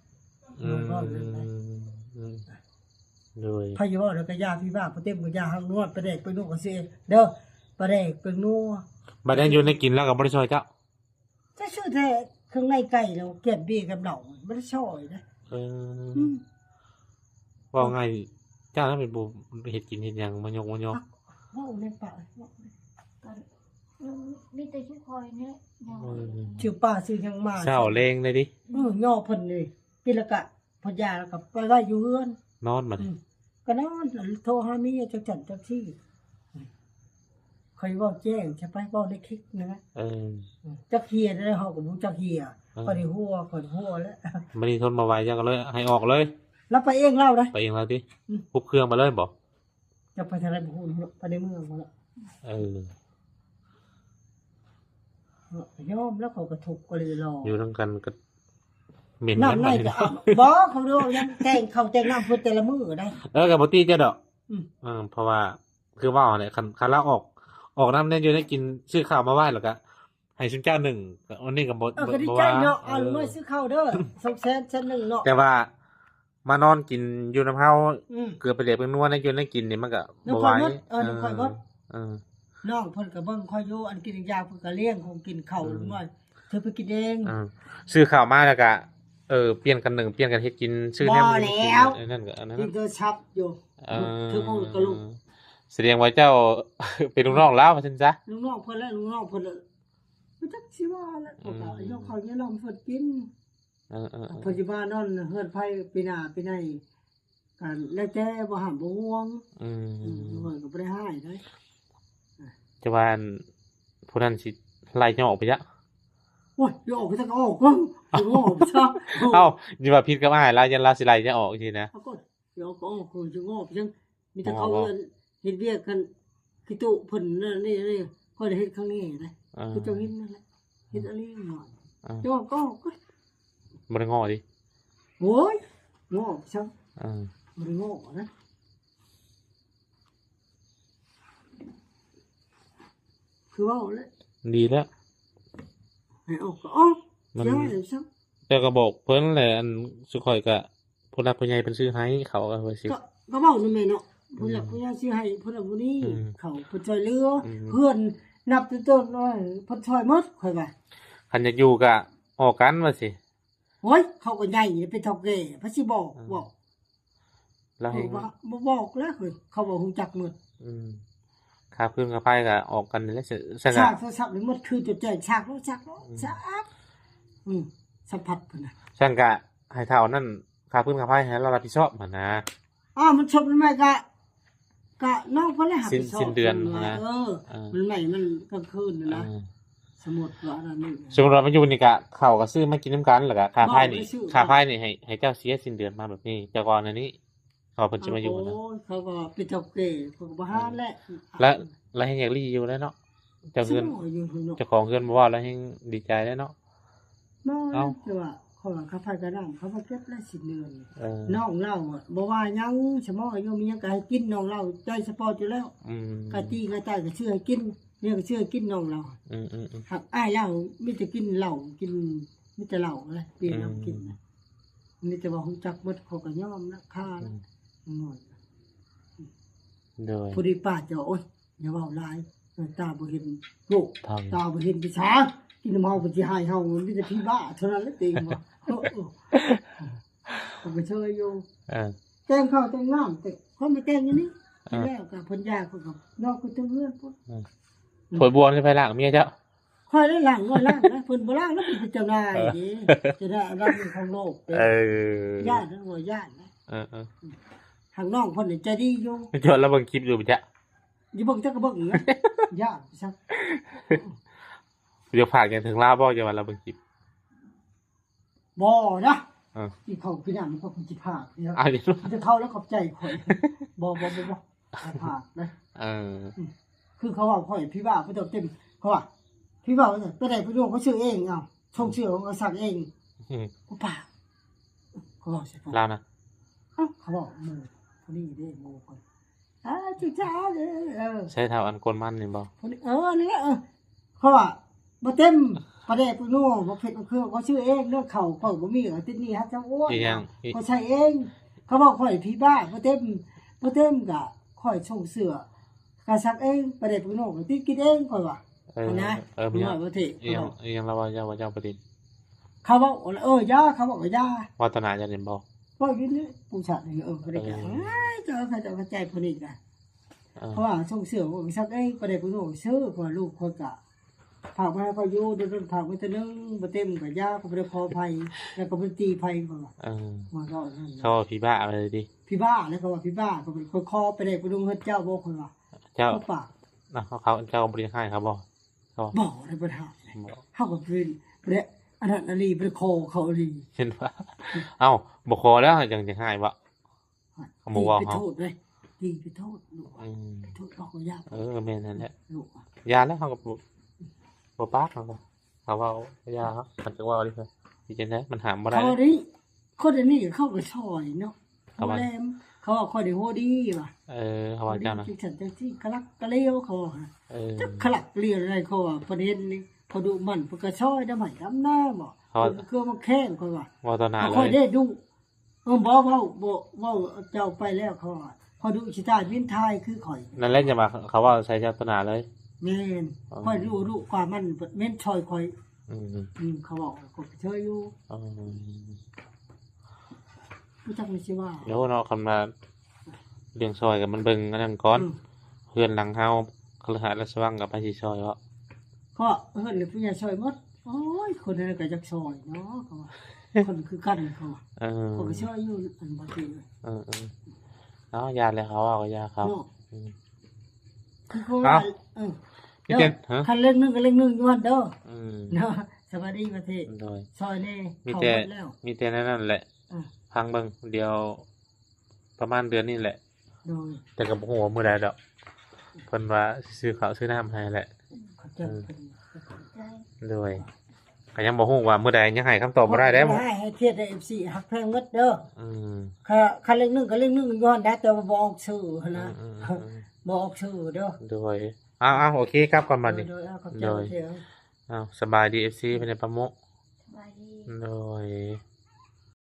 ອືມ ອືມ ໂດຍ ໃຜຊິເວົ້າແລ້ວກໍຢ່າ ພີ່ບ້າ ບໍ່ເຕັມກໍຢ່າ ຫາກນວດ ປາແດກ ແປ້ງນົວ ກໍຊິເອງເດີ ປາແດກ ແປ້ງນົວ ບັດນັ້ນຢູ່ໃນກິນລາວກໍບໍ່ໄດ້ຊ່ອຍເຈົ້າ? ຈະຊື້ແຕ່ເຄື່ອງໃນໄກ່ ແລ້ວແກມເບຍກັບເຫຼົ້າ ບໍ່ໄດ້ຊ່ອຍເດ້ ເອີ ອືມ ເວົ້າງ່າຍ ເຈົ້ານັ້ນເປັນຜູ້ເຮັດກິນເຮັດຫຍັງ ມາຍົກມາຍົກ ເວົ້າໃນປາກ ເວົ້າ ກໍ ເອີ ມີແຕ່ຊື່ຂ້ອຍນີ້ແຫຼະ ເອີ ຊື່ປ້າຊື່ຫຍັງມາ ເຊົ້າແລງເລີຍຕິ ເອີ ຍໍເພິ່ນນີ້ ກິນແລ້ວກະ ພັດຢາແລ້ວກໍໄປໄວ້ຢູ່ເຮືອນ ນອນບັດນີ້ ອືມ ກໍນອນ ໂທຫາເມຍຈັກຊັ້ນຈັກຊີ້ ຂ້ອຍເວົ້າແຈ້ງຊະໄປ ເວົ້າໃນຄລິບນະ ເອີ ອືມ ຈັກເຮຍແນວໃດ ເຮົາກໍບໍ່ຈັກເຮຍ ເອີ ຂ້ອຍໄດ້ຫົວ ຂ້ອຍໄດ້ຫົວແລ້ວ ບັດນີ້ທົນບໍ່ໄຫວ ເຈົ້າກໍເລີຍໃຫ້ອອກເລີຍ ລາວໄປເອງລາວໄດ໋ ໄປເອງລາວຕິ ອືມ ຮຸບເຄື່ອງໄປເລີຍບໍ? ຈັກໄປທາງໃດບໍ່ຮູ້ເນາະ ໄປໃນເມືອງພຸ້ນແຫຼະ ເອີ ຍອມແລ້ວ ເຂົາກໍທຸກກໍເລີຍລໍ ຢູ່ນຳກັນກໍເໝັນ ນ້ຳໃນກໍ ບໍ່ ເຂົາເລີຍຍັງແຕ່ງເຂົ້າແຕ່ງນ້ຳເພິ່ນແຕ່ລະມື້ໄດ໋ ເອີ ກໍບໍ່ຕິເຈົ້າດອກ ອືມ ເອີ ເພາະວ່າ ຄືເວົ້າຫັ້ນແຫຼະ ຄັນ ຄັນລາວອອກ ອອກນຳແນວຢູ່ແນວກິນ ຊື້ເຂົ້າມາໄວ້ ແລ້ວກໍໃຫ້ຊຸມເຈົ້າໜຶ້ງ ອັນນີ້ກໍບໍ່ ເອີ ບໍ່ ກໍດີ ບໍ່ ໃຈ ວ່າ ເນາະ ເອີ ເອົາເງິນຊື້ເຂົ້າເດີ ສອງແສນ ແສນໜຶ່ງເນາະ ແຕ່ວ່າມານອນກິນຢູ່ນຳເຮົາ ອືມ ເກືອປາແດກແປ້ງນົວໃນຢູ່ໃນກິນນີ້ ມັນກໍບໍ່ໄຫວ ນ້ຳຂ້ອຍໝົດ ເອີ ນ້ຳຂ້ອຍໝົດ ເອີ ເອີ ນ້ອງເພິ່ນກໍເບິ່ງຂ້ອຍຢູ່ ອັນກິນຢາເພິ່ນກໍລ້ຽງຂອງກິນເຂົ້າ ອືມ ນ້ອຍ ເທໄປກິນເອງ ອືມ ຊື້ເຂົ້າມາແລ້ວກະ ເອີ ປ່ຽນກັນໜຶ້ງ ປ່ຽນກັນເຮັດກິນ ຊື້ແນວ ບໍ່ແລ້ວ ອັນນັ້ນກໍ ອັນນັ້ນ ກິນໂທລະສັບຢູ່ ເອີ ຖືກຂອງກະລຸກ ສະແດງວ່າເຈົ້າເປັນລູກນ້ອງລາວວ່າຊັ້ນຊະ ລູກນ້ອງເພິ່ນແຫຼະ ລູກນ້ອງເພິ່ນແຫຼະ ບໍ່ຈັກຊິວ່າແຫຼະ ອືມ ເຂົາກໍຢອກເຂົ້າຢອກນ້ຳເພິ່ນກິນ ເອີໆໆ ເພິ່ນຊິມານອນເຮືອນໃຜປີໜ້າປີໃນ ກໍແລ້ວແຕ່ ບໍ່ຫ້າມບໍ່ຫ່ວງ ອືມ ອືມ ຂ້ອຍກໍບໍ່ໄດ້ຮ້າຍໃດ ຈະວ່າອັນ ຜູ້ນັ້ນຊິໄລ່ຍ້ອງອອກໄປຊະ ໂອ້ຍ ຢ່າອອກໄປຊະ ກໍອອກ ເອົ້າ ຊິອອກໄປຊະ ເອົ້າ ນີ້ວ່າຜິດກັບອ້າຍລາວ ຢ້ານລາວຊິໄລ່ເຈົ້າອອກຊີ້ນະ ເອົາກໍ ຊິອອກກໍອອກ ຊິອອກໄປຈັ່ງ ມີແຕ່ເຂົາເຮືອນເຮັດວຽກກັນ ຂີ້ຕຸເພິ່ນນັ້ນນີ້ ຂ້ອຍໄດ້ເຮັດຄັ້ງນີ້ນະ ເອີ ຄືເຈົ້າເຫັນນັ້ນແຫຼະ ເຮັດອີ່ຫຼີເນາະ ເອີ ເຈົ້າກໍ ບໍ່ໄດ້ງໍ້ຕິ ໂອ້ຍ ງໍ້ໄປຊະ ເອີ ບໍ່ໄດ້ງໍ້ນະ ຄືເວົ້າແຫຼະ ດີແລ້ວ ໃຫ້ອອກກໍອອກ ມັນ ຢ່າໃຫ້ຊະ ເຈົ້າກໍບອກເພິ່ນແຫຼະ ອັນ ສຸຂ້ອຍກະ ຜູ້ຫຼັກຜູ້ໃຫຍ່ເພິ່ນຊື້ໃຫ້ເຂົ້າ ເອີ ວ່າຊິ ກໍ ກໍເວົ້ານຳແມ່ເນາະ ອືມ ຜູ້ຫຼັກຜູ້ໃຫຍ່ຊື້ໃຫ້ຜູ້ນັ້ນຜູ້ນີ້ ອືມ ເຂົາເພິ່ນຊ່ວຍເຫຼືອ ອືມ ເຮືອນນັບແຕ່ຕົ້ນ ໂອ້ຍ ເພິ່ນຊ່ອຍໝົດ ຂ້ອຍວ່າ ຄັນຢາກຢູ່ກະອອກກັນວ່າຊິ ໂອ້ຍ ເຂົາກໍໃຫຍ່ເປັນເຖົ້າແກ່ ໃຜຊິບອກ ອືມ ບອກ ລາວແຮງ ບໍ່ ບໍ່ບອກແລ້ວເຮີ້ຍ ເຂົາບໍ່ຮູ້ຈັກໝົດ ອືມ ຄ່າຟືນຄ່າໄຟກໍອອກກັນນີ້ແຫຼະ ຊັ້ນ ສາກໂທລະສັບນີ້ໝົດຄືນຈົນແຈ້ງ ສາກໂລດ ສາກໂລດ ອືມ ສາກ ອືມ ສຳພັດພຸ້ນນະ ຊັ້ນກະໃຫ້ເຖົ້ານັ້ນ ຄ່າຟືນຄ່າໄຟໃຫ້ລາວຮັບຜິດຊອບຫັ້ນນະ ອ້າວ ມັນສົບໃໝ່ກະ ກະນ້ອງເພິ່ນແຫຼະຮັບຜິດຊອບ ສິ້ນເດືອນຫັ້ນນະ ເອີ ເອີ ມັນໃໝ່ມັນກາງຄືນຫັ້ນນະ ເອີ ສົມມຸດວ່າອັນນັ້ນນີ້ ສົມມຸດວ່າມາຢູ່ນີ້ກະ ເຂົ້າກະຊື້ມາກິນນຳກັນ ແລ້ວກະຄ່າໄຟນີ້ ບໍ່ໄດ້ຊື້ ຄ່າໄຟນີ້ໃຫ້ ໃຫ້ເຈົ້າເສຍສິ້ນເດືອນມາແບບນີ້ ເຈົ້າກໍອັນນີ້ ເຂົາເພິ່ນຊິມາຢູ່ນະ ໂອ້ຍ ເຂົາກໍເປັນເຖົ້າແກ່ ເພິ່ນກໍບໍ່ຫາແຫຼະ ແລ້ວ ແລ້ວແຮງຢາກລີ້ຢູ່ແລ້ວເນາະ ເຈົ້າເຮືອນ ເຈົ້າຂອງເຮືອນບໍ່ເວົ້າ ແລ້ວແຮງດີໃຈແລ້ວເນາະ ບໍ່ ເອົ້າ ແຕ່ວ່າຂ້ອຍວ່າຄ່າໄຟຄ່ານ້ຳ ເຂົາບໍ່ເກັບແລ້ວສິ້ນເດືອນ ເອີ ນ້ອງລາວບໍ່ວ່າຫຍັງ ສະໝໍອາຍຸມີຫຍັງກໍໃຫ້ກິນ ນ້ອງລາວໃຈສະປອດຢູ່ແລ້ວ ອືມ ກະຕີກະຕ່າຍກໍຊື້ໃຫ້ກິນ ເນຍກໍຊື້ໃຫ້ກິນນ້ອງລາວ ອືມໆໆ ຫາກອ້າຍລາວມີແຕ່ກິນເຫຼົ້າ ກິນ ມີແຕ່ເຫຼົ້າແຫຼະ ເປັນເຫຼົ້າກິນນະ ອືມ ມີແຕ່ວ່າຮູ້ຈັກໝົດ ເຂົາກໍຍອມລາຄາ ອືມ ນ້ອຍ ໂດຍ ພໍດີປ້າເຈົ້າ ໂອ້ຍ ຢ່າເວົ້າຫຼາຍ ເອີ ຕາບໍ່ເຫັນໂລກ ເຖົ້າ ຕາບໍ່ເຫັນວິຊາ ກິນນຳເຮົາເພິ່ນຊິໃຫ້ເຮົາ ມີແຕ່ຜີບ້າເທົ່ານັ້ນແຫຼະ ເຕັງວ່າ ເອີ ເອີ ເຂົາກໍເຊີຍຢູ່ ເອີ ແຕ່ງເຂົ້າແຕ່ງນ້ຳ ແຕ່ເຂົາມາແຕ່ງຢູ່ນີ້ ເອີ ແລ້ວກໍເພິ່ນຢາເຂົາກໍນອກຢູ່ເທິງເຮືອນພຸ້ນ ເອີ ຖ້ວຍບວນໃຫ້ໃຜລ້າງ ເມຍເຈົ້າ? ຂ້ອຍໄດ້ລ້າງ ຂ້ອຍລ້າງນະ ເພິ່ນບໍ່ລ້າງແລ້ວ ເພິ່ນເປັນເຈົ້ານາຍເດ້ ເອີ ເຈົ້ານາຍອັນດັບໜຶ່ງຂອງໂລກເດ້ ເອີ ຢ້ານນັ້ນບໍ່ຢ້ານນະ ເອີໆ ຫາກນ້ອງເພິ່ນນີ້ໃຈດີຢູ່ ເຈົ້າລະເບິ່ງຄລິບຢູ່ບໍ່ຈະ? ຢູ່ເບິ່ງຈັກກໍເບິ່ງຢູ່ນະ ຢ້ານຊະ ຢາກຝາກຫຍັງເຖິງລາວບໍ່ ຢ່າວ່າລາວເບິ່ງຄລິບ? ບໍ່ນະ ເອີ ກິນເຂົ້າກິນນ້ຳມັນກໍຄົງຊິພາກເນາະ ແຕ່ເຂົ້າແລ້ວຂອບໃຈຂ້ອຍ ບໍ່ ບໍ່ ບໍ່ ບໍ່ ພາກນະ ເອີ ອືມ ຄືເຂົາເວົ້າຂ້ອຍຜີບ້າບໍ່ຕ້ອງເຕັມ ເຂົາວ່າຜີບ້າວ່າໄປໄດ້ໄປໂດນ ເຂົາຊື້ເອງ ເອົາ ສົ່ງເສື້ອເຂົາກໍຊັກເອງ ອືມ ບໍ່ປາກ ເຂົາເວົ້າໃສ່ຂ້ອຍ ລາວນະ ເອົ້າ ເຂົາເວົ້າໝູ່ຜູ້ນີ້ເດ້ ໝູ່ຂ້ອຍ ອ້າ ຈຸດຊາເດ້ ເອີ ໃຊ້ເຖົ້າອັນໂກນມັນນີ້ບໍ່? ຜູ້ນີ້ ເອີ ນີ້ແຫຼະ ເອີ ເຂົາວ່າບໍ່ເຕັມ ປາແດກປານົວ ບໍ່ເຜັດບໍ່ເຄືອ ເຂົາຊື້ເອງເດີ ເຂົ້າຂ້ອຍບໍ່ມີ ເອົາຕິດໜີ້ຫາເຈົ້າອ້ວນ ອີຫຍັງ ເຂົາໃຊ້ເອງ ເຂົາເວົ້າຂ້ອຍຜີບ້າ ບໍ່ເຕັມ ບໍ່ເຕັມກະຂ້ອຍສົ່ງເສື້ອ ກະຊັກເອງ ປາແດກປານົວກະຕິດກິນເອງ ຂ້ອຍວ່າ ເອີ ຫັ້ນນະ ເອີ ມີຫຍັງ ນ້ອຍບໍ່ເທ ມີຫຍັງ ເຂົາເວົ້າ ມີຫຍັງລາວເວົ້າ ເຈົ້າວ່າເຈົ້າບໍ່ຕິດ ເຂົາເວົ້າ ເອີ ຢ່າ ເຂົາເວົ້າກໍຢ່າ ເວົ້າຕໍ່ໜ້າເຈົ້ານີ້ບໍ່? ເວົ້າຢູ່ນີ້ ຜູ້ຊາຍນີ້ ເອີ ບໍ່ໄດ້ ເອີ ເຈົ້າ ເຂົາເຈົ້າເຂົ້າໃຈຜູ້ນີ້ກະ ເອີ ເພາະວ່າສົ່ງເສື້ອກໍຊັກເອງ ປາແດກປານົວຊື້ ເພາະວ່າລູກຂ້ອຍກະຝາກມາໃຫ້ຂ້ອຍຢູ່ ດົນໆ ຝາກມາເທື່ອໜຶ່ງ ບໍ່ເຕັມກໍຢ່າ ຂ້ອຍບໍ່ໄດ້ຂໍໃຜ ແລ້ວກໍບໍ່ໄດ້ຕີໃຜ ຂ້ອຍວ່າ ເອີ ວ່າເວົ້ານັ້ນ ເຂົາວ່າຜີບ້າເລີຍຕິ ຜີບ້າ ແລ້ວກໍວ່າຜີບ້າ ຂ້ອຍຂໍປາແດກປານົວເຮືອນເຈົ້າບໍ່ ຂ້ອຍວ່າ ເຈົ້າ ເຂົາປາກ ນະ ເຂົາ ເຂົາ ເຈົ້າບໍ່ໄດ້ຮ້າຍເຂົາບໍ່? ເຂົາ ບໍ່ໄດ້ ບໍ່ໄດ້ຮ້າຍ ບໍ່ ເຮົາກໍເປັນ ບໍ່ໄດ້ອັນນັ້ນອີ່ຫຼີ ບໍ່ໄດ້ຂໍເຂົາອີ່ຫຼີ ເຫັນວ່າ ເອົ້າ ບໍ່ຂໍແລ້ວຍັງຈະຮ້າຍບໍ່? ເຂົາບໍ່ເວົ້າ ຕີໄປໂທດເດ້ ຕີໄປໂທດລູກ ອືມ ໄປໂທດເຂົາກໍຢ່າ ເອີ ແມ່ນຫັ້ນແຫຼະ ລູກ ຢ່າແລ້ວ ເຮົາກໍບໍ່ ບໍ່ປາກ ເຮົາກໍ ເຮົາເວົ້າຢ່າ ເຮົາ ມັນຈະເວົ້າເດ້ ເຮັດຈັ່ງໃດ ມັນຫ້າມບໍ່ໄດ້ ເຂົານີ້ ຄົນອັນນີ້ເຂົາກໍຊ່ອຍເນາະ ເຂົາວ່າ ໂຮງແຮມ ເຂົາວ່າຂ້ອຍນີ້ຫົວດີວ່າ ເອີ ເຂົາວ່າຈັ່ງນັ້ນ ຈັ່ງຊັ້ນຈັ່ງຊີ້ ກະລັກກະຫຼຽວ ເຂົາວ່າ ເອີ ຈັກກະລັກກະຫຼຽວໃດ ເຂົາວ່າ ເພິ່ນເຫັນນີ້ ເຂົາດຸໝັ່ນ ເພິ່ນກໍຊ່ອຍດຳໄມ້ດຳນາບໍ ເຂົາວ່າ ເພິ່ນຄືມາແຂ່ງ ເຂົາວ່າ ເວົ້າຕໍ່ໜ້າເລີຍ ຂ້ອຍເດ້ດຸ ເອີ ບໍ່ເວົ້າ ບໍ່ເວົ້າ ເຈົ້າໄປແລ້ວ ເຂົາວ່າ ຂ້ອຍດຸຊິຕາຍເປັນຖ່າຍຄືຂ້ອຍ ນັ້ນແຫຼະ ຢ່າວ່າເຂົາເວົ້າໃສ່ເຈົ້າຕໍ່ໜ້າເລີຍ ແມ່ນ ອໍ ຂ້ອຍດຸດຸກວ່າມັນແມ່ນຊ່ອຍຂ້ອຍ ອືມ ອືມ ເຂົາເວົ້າ ຂ້ອຍກໍເຊີຍຢູ່ ອໍ ບໍ່ຈັກມັນຊິວ່າ ໂອ້ເນາະ ຄັນວ່າເລື່ອງຊ່ອຍກໍມັນເບິ່ງອັນນັ້ນກ່ອນ ອືມ ເຮືອນຫຼັງເຮົາ ຄະລືຫາດລາຊະວັງກໍໃຜຊິຊ່ອຍເນາະ ເພາະເຮືອນນີ້ຜູ້ໃຫຍ່ຊ່ອຍໝົດ ໂອ້ຍ ຄົນນັ້ນກໍຢາກຊ່ອຍເນາະ ເຂົາວ່າ ຄົນຄືກັນ ເຂົາວ່າ ເອີ ຂ້ອຍກໍຊ່ອຍຢູ່ ອັນບາງທີ ເອີໆ ເອົາ ຢ່າແຫຼະ ເຂົາເວົ້າກໍຢ່າເຂົາ ເນາະ ອືມ ຄືເຂົາວ່າ ເອົ້າ ເອີ ມີແຕ່ ຮະ ຄັນເລື່ອງໜຶ່ງກໍເລື່ອງໜຶ່ງຢູ່ຫັ້ນເດີ ອືມ ເນາະ ສະບາຍດີປະເທດ ໂດຍ ຊ່ອຍແດ່ ມີແຕ່ ເຂົ້າໝົດແລ້ວ ມີແຕ່ແນວນັ້ນແຫຼະ ເອີ ຟັງເບິ່ງ ດຽວປະມານເດືອນນີ້ແຫຼະ ໂດຍ ແຕ່ກໍບໍ່ຮູ້ວ່າມື້ໃດດອກ ເພິ່ນວ່າຊິຊື້ເຂົ້າຊື້ນ້ຳໃຫ້ແຫຼະ ຂອບໃຈ ເອີ ເພິ່ນ ໂດຍ ກໍຍັງບໍ່ຮູ້ວ່າມື້ໃດ ຍັງໃຫ້ຄຳຕອບບໍ່ໄດ້ເດ້ ບໍ່ໄດ້ ໃຫ້ເຂດ ເອັຟຊີ ຮັກແພງໝົດເດີ ອືມ ຄັນເລື່ອງໜຶ່ງກໍເລື່ອງໜຶ່ງຢູ່ຫັ້ນແຫຼະ ແຕ່ວ່າບໍ່ອອກຊື່ຫັ້ນນະ ອືມໆໆ ບໍ່ອອກຊື່ເດີ ໂດຍ ເອົາໆ ໂອເຄ ກັບກ່ອນບັດນີ້ ໂດຍໆ ເອົາ ຂອບໃຈ ໂດຍ ເດີ ເອົາ ສະບາຍດີ ເອັຟຊີ ເປັນໃດປາໂມະ ສະບາຍດີ ໂດຍ